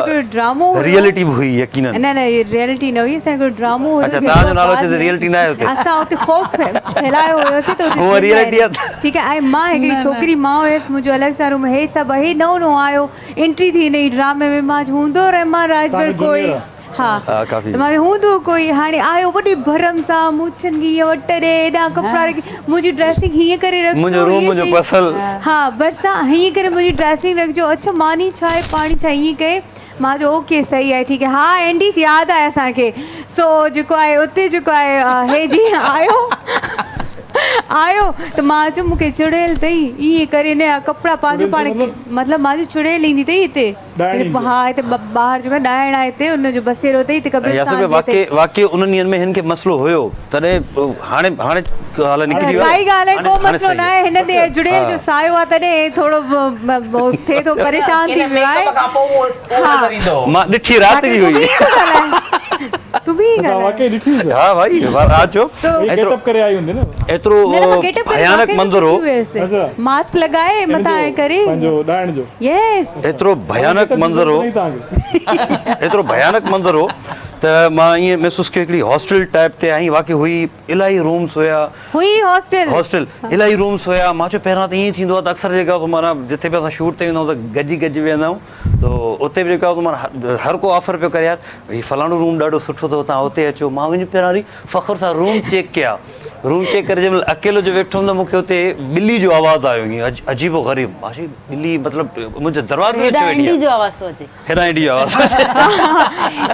S8: ريئلٽي به هئي يقينن.
S3: نه نه ريئلٽي نه هئي اسان جو هڪڙو ڊرامو هيو
S8: اڇا توهان جو نالو اچي ته ريئلٽي نه آهي اتي.
S3: اسان اتي خوف ڦهلايو هيوسين ته اتي
S8: هونء ريئلٽي آهي.
S3: ٺيڪ آهي ۽ مان هڪڙي ڇوڪري مان هيس منهنجو الڳ سان روم هي سڀ هي نئون نئون آيو انٽري ٿي هن ئي ڊرامي ۾ مان چيو هوندو رحمان راڄپر ڪوئي. ها ته مان چيو هوندو ڪوئي هاڻي آيو وڏي ڀرم سان مونڇن کي ائين وٽ ڏي ايڏا ڪپڙا رکي منهنجي ڊريسنگ هيئن ڪري رکجو
S8: منهنجو روم منهنجو پرسنل
S3: ها ڀرسان هيئن ڪري منهنجي ڊريسنگ رکجو اڇا ماني ڇا آهي پاڻي ڇا ائين ڪئي مان چيو اوڪي صحيح آهي ٺيڪ آهي ها اينڊي ياد آهي اسان کي سو جيڪو آهي اتي جيڪو آهي هي جي آيو آيو ته مان چيو مون کي چڙيل اٿئي ائين ڪري نه ڪپڙا پنهنجو پاڻ مطلب مان چيو چڙيل ايندي اٿئي هتي ها هتي ٻاهر جيڪو ڏائڻ آهي هتي ان جو بسيرو اٿئي هتي قبرستان به اٿئي.
S8: واقعي انهن ڏينهن ۾ هن کي مسئلو هيو تڏهن هاڻي هاڻي حال نڪري ويو
S3: ڪائي ڳالهه آهي ڪو مسئلو نه آهي هن تي جڙيل جو سايو آهي تڏهن ٿورو ٿئي ٿو پريشان ٿي ويو آهي
S8: مان ڏٺي رات جي هئي
S3: تون به ائين ڳالهاء.
S2: واقعي ڏٺي هئي
S8: ها ڀائي رات جو
S2: گيٽ اپ ڪري آئي هوندي نه
S8: ايترو ڀيانڪ منظر هو
S3: ماسڪ لڳائي متان ڪري
S2: پنهنجو ڏائڻ جو
S3: يس.
S8: ايترو ڀيانڪ منظر هو ايترو ڀيانڪ منظر هو ته مان ائين محسوس ڪيو هڪڙي هاسٽل ٽائپ تي آئين واقعي هئي الاهي رومس هيا
S3: هئي هاسٽل
S8: هاسٽل الاهي رومس هيا مان چيو پهريان ته ائين ٿيندو آهي ته اڪثر جيڪا معنيٰ جتي به اسان شوٽ تي ويندا آهيون ته گڏجي گڏجي ويندا آهيون ته اتي به جيڪو آهي معنيٰ هر ڪو آفر پيو ڪري يار هي فلاڻو روم ڏاڍو سٺو اٿو توهان اتي اچو مان وڃي پهريان وري فخر سان روم چيڪ ڪيا روم چيڪ ڪري جنهن مهل اڪيلو جو ويٺم ته مون کي اتي ٻلي جو آواز آيو ائين عجيب و غريب مان چيو ٻلي مطلب منهنجي دروازي تي ڇو ويٺي آهي هيڏانهن اينڊي جو آواز ٿو اچي.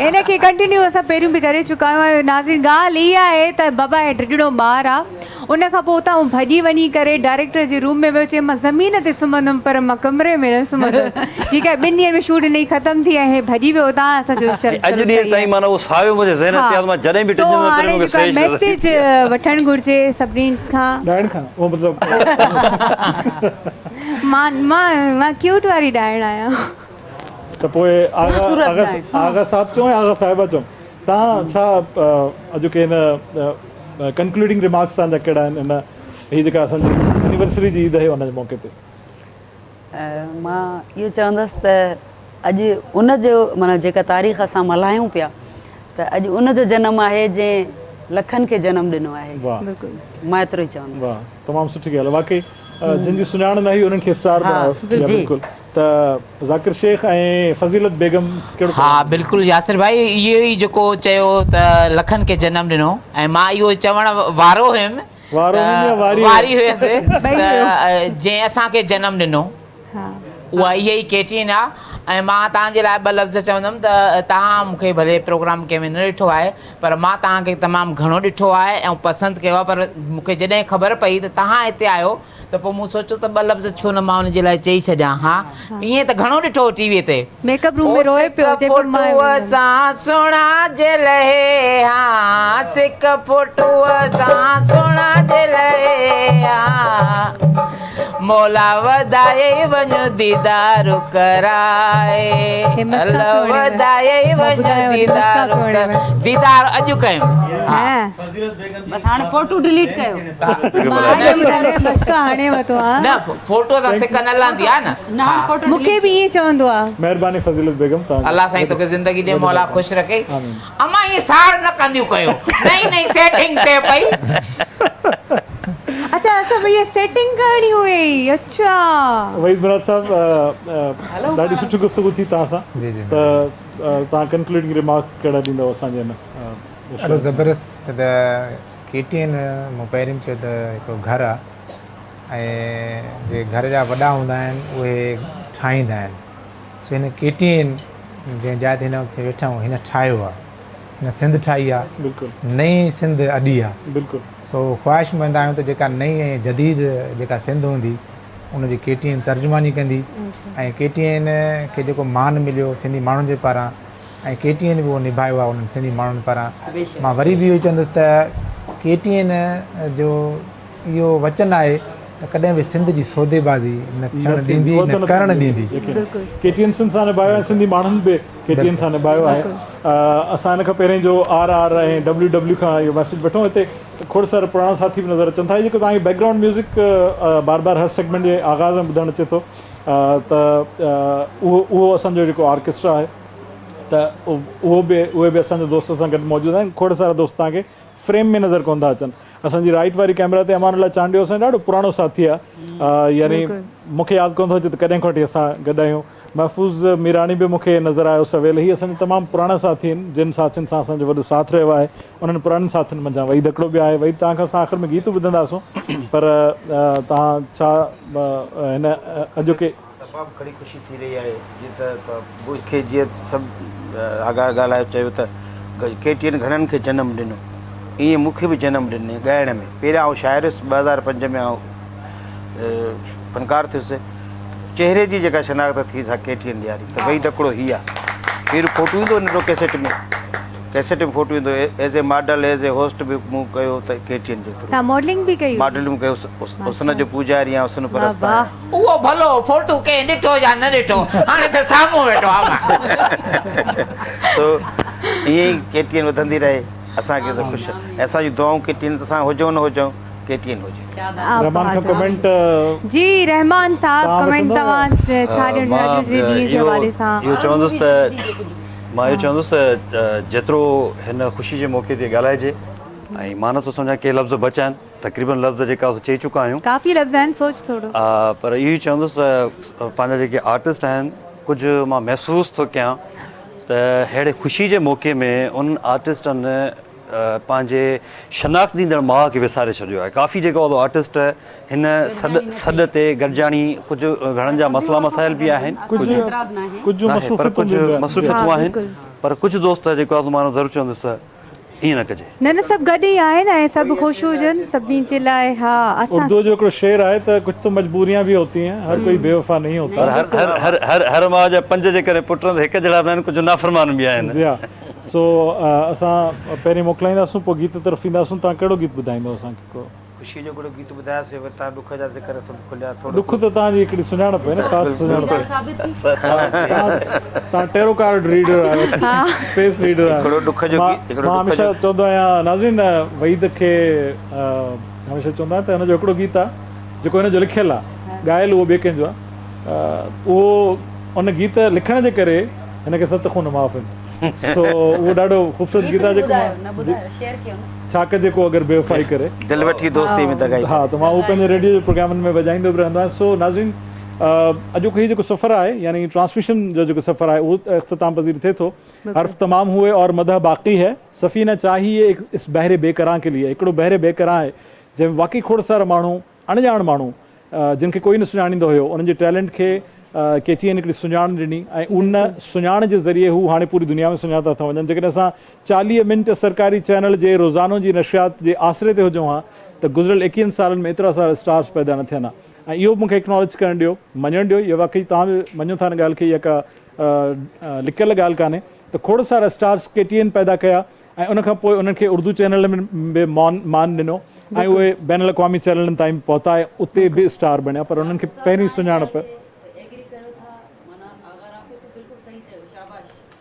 S3: ان کي ڪنٽينيو اسان پهريون به ڪري چڪا آهيون ۽ ناظرين ڳالهه اها آهي ته بابا هي ڊڄڻو ٻار آ ان کان پوء اتان هو ڀڄي وڃي ڪري ڊائريڪٽر جي روم ۾ ويو چي مان زمين تي سمهندم پر مان ڪمري ۾ نه سمهندس ٺيڪ آهي ٻن ڏينهن ۾ شوٽ هن جي ختم ٿي ۽ هي ڀڄي ويو اتان اسان چيو چل
S8: ۽ اڄ
S3: چلو
S8: ڏينهن
S3: صحيح
S8: تائين
S3: آهي
S8: معنيٰ اهو سايو منهنجي ذهن
S3: ها
S8: تي آهي ته مان جڏهن به
S3: سو
S8: ڊڄندو آهيان تڏهن
S3: هاڻي
S8: مون کي
S3: جيڪو
S8: سهج نظر
S3: ميسيج
S8: ايندي آهي.
S3: وٺڻ گهرجي سڀني کان.
S2: ڏائڻ کان اهو مطلب.
S3: مان مان مان ڪيوٽ واري ڏائڻ آهيان.
S2: ته پوء آغا آغا آغا صاحب چئون يا آغا صاحبه چئون توهان ڇا اڄوڪي هن ڪنڪلوڊنگ ريمارڪس توهان جا ڪهڙا آهن هن هي جيڪا اسان جي اينيورسري جي عيد آهي ان جي موقعي تي.
S4: مان اهو چوندس ته اڄ ان جو معنيٰ جيڪا تاريخ اسان ملهايون پيا ته اڄ ان جو جنم آهي جنهن لکن کي جنم ڏنو آهي. مان ايترو ئي چوندس.
S2: واهه تمام سٺي ڳالهه واقعي جن جي سڃاڻ نه هئي انهن کي اسٽار بڻايو بلڪل. ته ذاڪر شيخ ۽ فضيلت بيگم ڪهڙو
S9: ها بلڪل ياسر ڀائي اهو ئي جيڪو چيو ته لکن کي جنم ڏنو ۽ مان اهو چوڻ وارو هيم
S2: وارو هيم يا واري
S9: واري هيس ته جنهن اسان کي جنم ڏنو اها اها ئي ڪي ٽي اين آ ۽ مان توهان جي لاء ٻه لفظ چوندم ته توهان مون کي ڀلي پروگرام ڪنهن ۾ نه ڏٺو آهي پر مان توهان کي تمام گهڻو ڏٺو آهي ۽ پسند ڪيو آهي پر مون کي جڏهن خبر پئي ته توهان هتي آهيو ته پوء مون سوچيو ته ٻه لفظ ڇو نه مان ان جي لاء چئي ڇڏيان ها ائين ته گهڻو ڏٺو هو ٽي وي تي.
S3: ميڪ اپ روم ۾ روئي پيو
S9: چئي پيو مان فوٽوء سان سهڻا جي لهي ها سڪ فوٽوء سان سهڻا جي لهي ها مولا وڌائي وڃ ديدار ڪرائي الله وڌائي وڃ ديدار ديدار اڄ ڪيم ها.
S4: بس هاڻي فوٽو ڊليٽ ڪيو.
S9: نه فوٽو سان سڪ نه لهندي آ نه.
S3: مونکي به ائين چوندو آ.
S2: مهرباني فضيلت بيگم توهان جي.
S9: الله سائين توکي زندگي ڏي مولا خوش رکي. امان ائين ساڙ نه ڪنديون ڪيو نئين نئين سيٽنگ ٿئي پئي.
S3: اڇا اڇا ڀئي سيٽنگ ڪرڻي هئي اڇا.
S2: وحيد مراد صاحب ڏاڍي سٺي گفتگو ٿي توهان سان ته توهان ڪنڪلوڊنگ ريمارڪ ڪهڙا ڏيندؤ اسان جي هن
S10: ڏاڍو زبردست ته ڪي ٽي اين مون پهرين به چيو ته هڪڙو گهر آ ۽ جي گهر جا وڏا هوندا آهن اهي ٺاهيندا آهن سو هن ڪي ٽي اين جنهن جاء تي هن وقت ويٺا آهيون هن ٺاهيو آ هن سنڌ ٺاهي آ نئين سنڌ اڏي آ سو خواهشمند آهيون ته جيڪا نئين ۽ جديد جيڪا سنڌ هوندي ان جي ڪي ٽي اين ترجماني ڪندي ۽ ڪي ٽي اين کي جيڪو مان مليو سنڌي ماڻهن جي پاران ۽ ڪي ٽي اين به اهو نڀايو آهي انهن سنڌي ماڻهن پاران. مان وري به اهو ئي چوندس ته ڪي ٽي اين جو اهو وچن آهي ته ڪڏهن به سنڌ جي سوديبازي نه ٿيڻ ڏيندي نه ڪرڻ ڏيندي.
S2: ڪي ٽي اين سنڌ سان نڀايو آهي سنڌي ماڻهن به ڪي ٽي اين سان نڀايو آهي. اسان ان کان پهرين جو آر آر ۽ ڊبليو ڊبليو کان اهو ميسيج وٺون هتي کوڙ سارا پراڻا ساٿي به نظر اچن ٿا. هي جيڪو توهان کي بيڪ گرائونڊ ميوزڪ بار بار هر سيگمينٽ جي آغاز ۾ ٻڌڻ اچي ٿو ته اهو اهو اسان جو جيڪو آرڪسٽرا آهي ته اهو به اهي به اسان جا دوست اسان گڏ موجود آهن کوڙ سارا دوست توهان کي فريم ۾ نظر ڪونه ٿا اچن اسان جي رائيٽ واري ڪئميرا تي امان الله چانڊيو اسان جو ڏاڍو پراڻو ساٿي آهي يعني مون کي ياد ڪونه ٿو اچي ته ڪڏهن کان وٺي اسان گڏ آهيون محفوظ ميراڻي به مون کي نظر آيو سويل هي اسان جا تمام پراڻا ساٿي آهن جن ساٿين سان اسان جو وڏو ساٿ رهيو آهي انهن پراڻن ساٿين منجهان وحيد هڪڙو به آهي وحيد توهان کان اسان آخر ۾ گيت ٻڌنداسون پر توهان ڇا هن اڄوڪي
S7: تمام گهڻي خوشي ٿي رهي آهي جيئن ته مون کي جيئن سڀ آغا ڳالهايو چيو ته ڪي ٽي اين گهڻن کي جنم ڏنو ائين مون کي به جنم ڏني ڳائڻ ۾ پهريان آئون شاعر هيس 2005 ۾ آئون فنڪار ٿيس چهري جي جيڪا شناخت ٿي سا ڪي ٽي اين ڏياري ته وحيد هڪڙو هي آ پهريون فوٽو ايندو ننڍو ڪيسيٽ ۾ ڪيسيٽ ۾ فوٽو ايندو as a model as a host به مون ڪيو ته ڪي ٽي اين جي ٿرو
S3: تان ماڊلنگ به ڪئي
S7: ماڊلنگ ڪيو حسن جو پوجاري آهيان حسن پرست آهيان.
S9: اهو ڀلو فوٽو ڪنهن ڏٺو يا نه ڏٺو هاڻي ته سامهون ويٺو آ مان.
S7: سو ائين ئي ڪي ٽي اين وڌندي رهي اسان کي ته خوش ۽ اسان جون دعائون ڪي ٽي اين سان هجون نه هجون ڪي ٽي اين هجي.
S2: رحمان کان ڪمينٽ.
S3: جي رحمان صاحب ڪمينٽ توهان ڇا ڏيڻ چاهيندا اڄ جي ڏينهن جي حوالي سان.
S8: اهو چوندس ته مان اهو چوندس ته جيترو هن خوشي جي موقعي تي ڳالهائجي ۽ مان نٿو سمجهان ڪي لفظ بچائن تقريبن لفظ جيڪا سو چئي چڪا آهيون.
S3: ڪافي لفظ آهن سوچ ٿورو.
S8: پر اهو ئي چوندس ته پنهنجا جيڪي آرٽسٽ آهن ڪجهه مان محسوس ٿو ڪيان ته ههڙي خوشي جي موقعي ۾ انهن آرٽسٽن پنهنجي شناخت ڏيندڙ ماء کي وساري ڇڏيو آهي ڪافي جيڪو آهي آرٽسٽ هن سڏ سڏ تي گڏجاڻي ڪجهه گهڻن جا مسئلا مسائل به آهن
S2: ڪجهه
S8: ناهي پر ڪجهه مصروفيتون آهن پر ڪجهه دوست جيڪو آهي مان ضرور چوندس ته ائين نه ڪجي.
S3: نه نه سڀ گڏ ئي آهن ۽ سڀ خوش هجن سڀني جي لاء ها اسان.
S2: اردو جو هڪڙو شعر آهي ته ڪجهه تو مجبوريان به هوتي هين هر ڪوئي بي وفا نهين هوتا.
S8: پر هر هر هر هر ماء جا پنج جيڪڏهن پٽ آهن ته هڪ جهڙا به ناهن ڪجهه نافرمان به آهن.
S2: جي ها سو اسان پهرين موڪلائينداسون پوء گيت طرف اينداسون توهان ڪهڙو گيت ٻڌائيندو اسان کي ڪو.
S7: خوشيء جو ڪهڙو گيت ٻڌاياسين وري تان ڏک جا ذڪر سڀ کليا ٿورو
S2: ڏک ته توهان جي هڪڙي سڃاڻپ آهي نه خاص سڃاڻپ توهان ٽيرو ڪارڊ ريڊر آهيو فيس ريڊر آهيو
S7: هڪڙو ڏک جو گيت هڪڙو
S2: مان هميشه چوندو آهيان ناظرين وحيد کي هميشه چوندو آهيان ته هن جو هڪڙو گيت آهي جيڪو هن جو لکيل آهي ڳايل اهو ٻئي ڪنهن جو آهي اهو ان گيت لکڻ جي ڪري هن کي ست خون معاف آهن. سو اهو ڏاڍو خوبصورت گيت آهي جيڪو مان ڇا ڪجي ڪو اگر بيوفائي ڪري.
S7: دل وٺي دوستي ۾ دغائي
S2: ها ته مان اهو پنهنجي ريڊيو جي پروگرامن ۾ وڄائيندو به رهندو آهيان سو ناظرين اڄوڪو هي جيڪو سفر آهي يعني ٽرانسميشن جو جيڪو سفر آهي اهو اختتام پذير ٿئي ٿو حرف تمام هئي اور مدح باقي هي سفينه چاهيي ايڪ اس بحر بيڪران ڪي ليي هڪڙو بحر بيڪران آهي جنهن ۾ واقعي کوڙ سارا ماڻهو اڻڄاڻ ماڻهو جن کي ڪوئي نه سڃاڻيندو هيو انهن جي ٽيلنٽ کي ڪي ٽي اين هڪڙي سڃاڻ ڏني ۽ ان سڃاڻ جي ذريعي هو هاڻي پوري دنيا ۾ سڃاتا ٿا وڃن. جيڪڏهن اسان 40 منٽ سرڪاري چينل جي روزانو جي نشريات جي آسري تي هجون ها ته گذريل ايڪيهن سالن ۾ ايترا سارا اسٽارز پيدا نه ٿين ها ۽ اهو به مون کي اڪناليج ڪرڻ ڏيو، مڃڻ ڏيو، اهو واقعي توهان به مڃو ٿا ان ڳالهه کي، اها ڪا لڪيل ڳالهه ڪانهي ته کوڙ سارا اسٽارز ڪي ٽي اين پيدا ڪيا ۽ ان کان پوء انهن کي اردو چينلن ۾ به مان ڏنو ۽ اهي بين الاقوامي چينلن تائين به پهتا ۽ اتي به اسٽار بڻيا پر انهن کي پهرين سڃاڻپ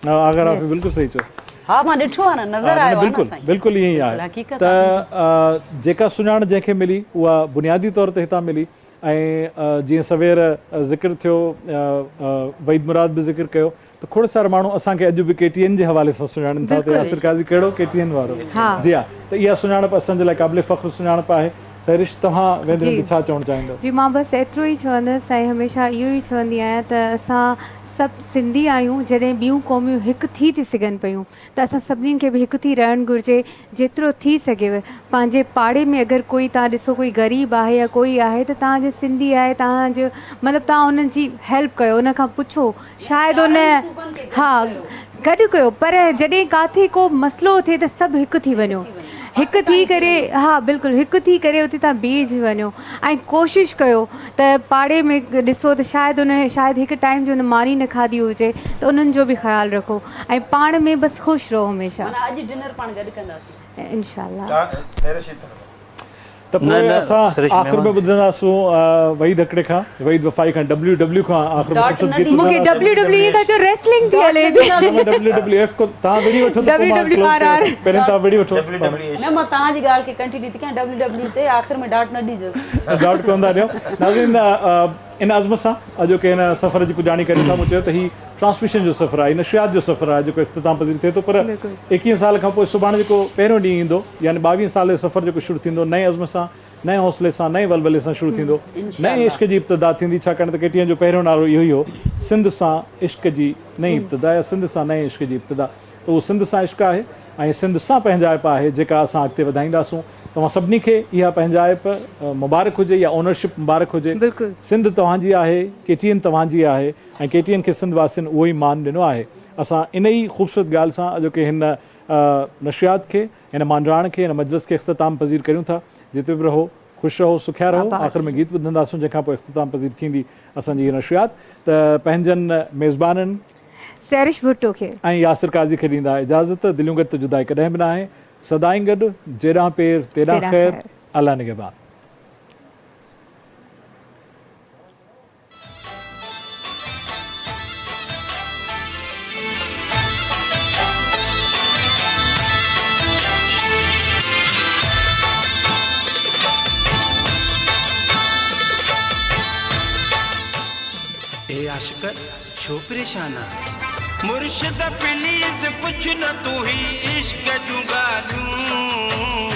S2: آغا رافع بلڪل صحيح چيو.
S4: ها مان ڏٺو آهي نه نظر آيو آهي نه سائين.
S2: بلڪل ائين ئي آهي ته جيڪا سڃاڻ جنهن کي ملي اها بنيادي طور تي هتان ملي ۽ جيئن سوير ذڪر ٿيو وحيد مراد به ذڪر ڪيو ته کوڙ سارا ماڻهو اسان کي اڄ به ڪي ٽي اين جي حوالي سان سڃاڻين ٿا ته ياسر قاضي ڪهڙو ڪي ٽي اين وارو جي ها ته اها سڃاڻپ اسان جي لاء قابل فخر سڃاڻپ آهي سحرش توهان ويندي ويندي ڇا چوڻ چاهيندو.
S3: جي مان بس ايترو ئي چوندس ۽ هميشه اهو ئي چوندي آهيان ته اسان سڀ سنڌي آهيون جڏهن ٻيون قوميون هڪ ٿي ٿي سگهن پيون ته اسان سڀني کي به هڪ ٿي رهڻ گهرجي جيترو ٿي سگهيو پنهنجي پاڙي ۾ اگر ڪوئي توهان ڏسو ڪوئي غريب آهي يا ڪوئي آهي ته توهان جو سنڌي آهي توهان جو مطلب توهان ان جي هيلپ ڪيو ان کان پڇو شايد ان ها گڏ ڪيو پر جڏهن ڪاٿي ڪو مسئلو ٿئي ته سڀ هڪ ٿي وڃو هڪ ٿي ڪري ها بلڪل هڪ ٿي ڪري اتي تان بيهجي وڃو ۽ ڪوشش ڪيو ته پاڙي ۾ ڏسو ته شايد ان شايد هڪ ٽائيم جو ان ماني نه کاڌي هجي ته انهن جو به خيال رکو ۽ پاڻ ۾ بس خوش رهو هميشه.
S4: معنيٰ اڄ ڊنر پاڻ گڏ ڪنداسين.
S3: انشاء الله.
S2: ته پوء اسان آخر ۾ ٻڌنداسون وحيد هڪڙي کان وحيد وفائي کان ڊبليو ڊبليو کان آخر ۾ خوبصورت گيت
S3: مون کي ڊبليو ڊبليو اي ٿا چئو ريسلنگ ٿي هلي
S2: هتي. نه مان ڊبليو ڊبليو ايف کو توهان وڙهي وٺو ته پوء مان ڪلوز ڪيان ٿو پهرين توهان وڙهي وٺو.
S4: نه مان توهان جي ڳالهه کي ڪنٽينيو ٿي ڪيان ڊبليو ڊبليو تي آخر ۾ ڊاٽ نه ڏجوس.
S2: ڊاٽ ڪونه ٿا ڏيون. ناظرين ان عزم سان اڄوڪي هن سفر جي پڄاڻي ڪريون ٿا. مون چيو ته هي ٽرانسميشن جو سفر آهي، نشريات جو سفر آهي جيڪو اختتام پذير ٿئي ٿو پر ايڪيهن سال کان پوء سڀاڻي جيڪو پهريون ڏينهن ايندو يعني ٻاويهن سال جو سفر جيڪو شروع ٿيندو نئين عزم سان، نئين حوصلي سان، نئين ولولي سان شروع ٿيندو، نئين عشق جي ابتدا ٿيندي ڇاڪاڻ ته ڪي ٽي اين جو پهريون نعرو اهو ئي هو سنڌ سان عشق جي نئين ابتدا يا سنڌ سان نئين عشق جي ابتدا ته اهو سنڌ سان عشق آهي ۽ سنڌ سان پنهنجائپ آهي جيڪا اسان اڳتي وڌائينداسون. توهان سڀني کي اها پنهنجائپ مبارڪ هجي يا اونرشپ مبارڪ هجي. سنڌ توهان جي آهي، ڪي ٽي اين توهان جي آهي ۽ ڪي ٽي اين کي سنڌ واسين اهو ئي مان ڏنو آهي. اسان ان ئي خوبصورت ڳالهه سان اڄوڪي هن نشريات کي، هن مانڊاڻ کي، هن مجلس کي اختتام پذير ڪريون ٿا. جتي به رهو، خوش رهو، سکيا رهو. آخر ۾ گيت ٻڌنداسون جنهن کان پوء اختتام پذير ٿيندي اسان جي هيء نشريات ته پنهنجن ميزبانن،
S3: سحرش ڀٽو کي.
S2: ۽ ياسر قاضي کي ڏيندا اجازت. دليون گڏ ته جدائي ڪڏهن به ناهي. سدائين گڏ، جيڏانهن پير تيڏانهن خير، الله نگهبان.
S1: اي عاشق ڇو پريشان آ. مرشد پليز پڇ نه تون هي عشق جون ڳالهيون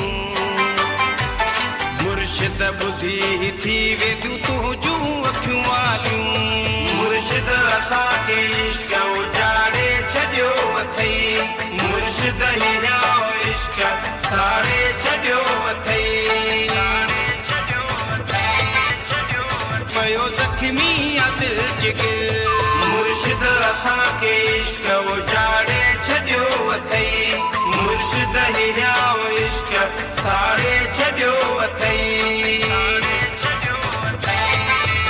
S1: مرشد ٻڌي هي ٿي وينديون تنهنجون اکيون آليون مرشد اسان کي عشق اجاڙي ڇڏيو اٿئي مرشد هي هيانء عشق ساڙي ڇڏيو اٿئي ساڙي ڇڏيو اٿئي ڇڏيو اٿئي پيو زخمي آ دل جگر. مرشد اسان کي عشق اجاڙي ڇڏيو اٿئي مرشد هيانء عشق ساڙي ڇڏيو اٿئي ساڙي ڇڏيو اٿئي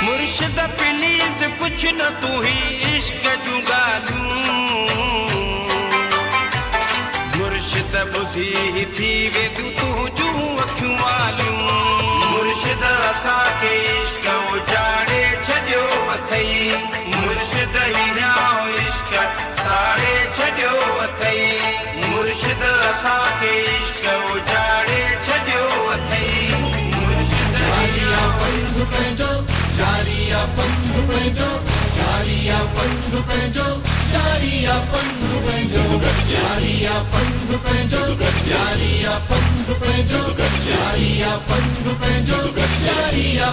S1: مرشد پليز پڇ نه تون هي عشق جون ڳالهيون مرشد ٻڌي هي ٿي وينديون تنهنجون اکيون آليون مرشد اسان کي عشق اجاڙي ڇڏيو اٿئي مرشد هي هيانء عشق ساڙي ڇڏيو اٿئي مرشد اسان کي عشق اجاڙي ڇڏيو اٿئي مرشد هي هيانء پنڌ پنهنجو جاري آ پنڌ پنهنجو جاري آ پنڌ پنهنجو جاري آ پنڌ پنهنجو جاري آ پنڌ پنهنجو جاري آ پنڌ پنهنجو جاري آ پنڌ پنهنجو جاري آ.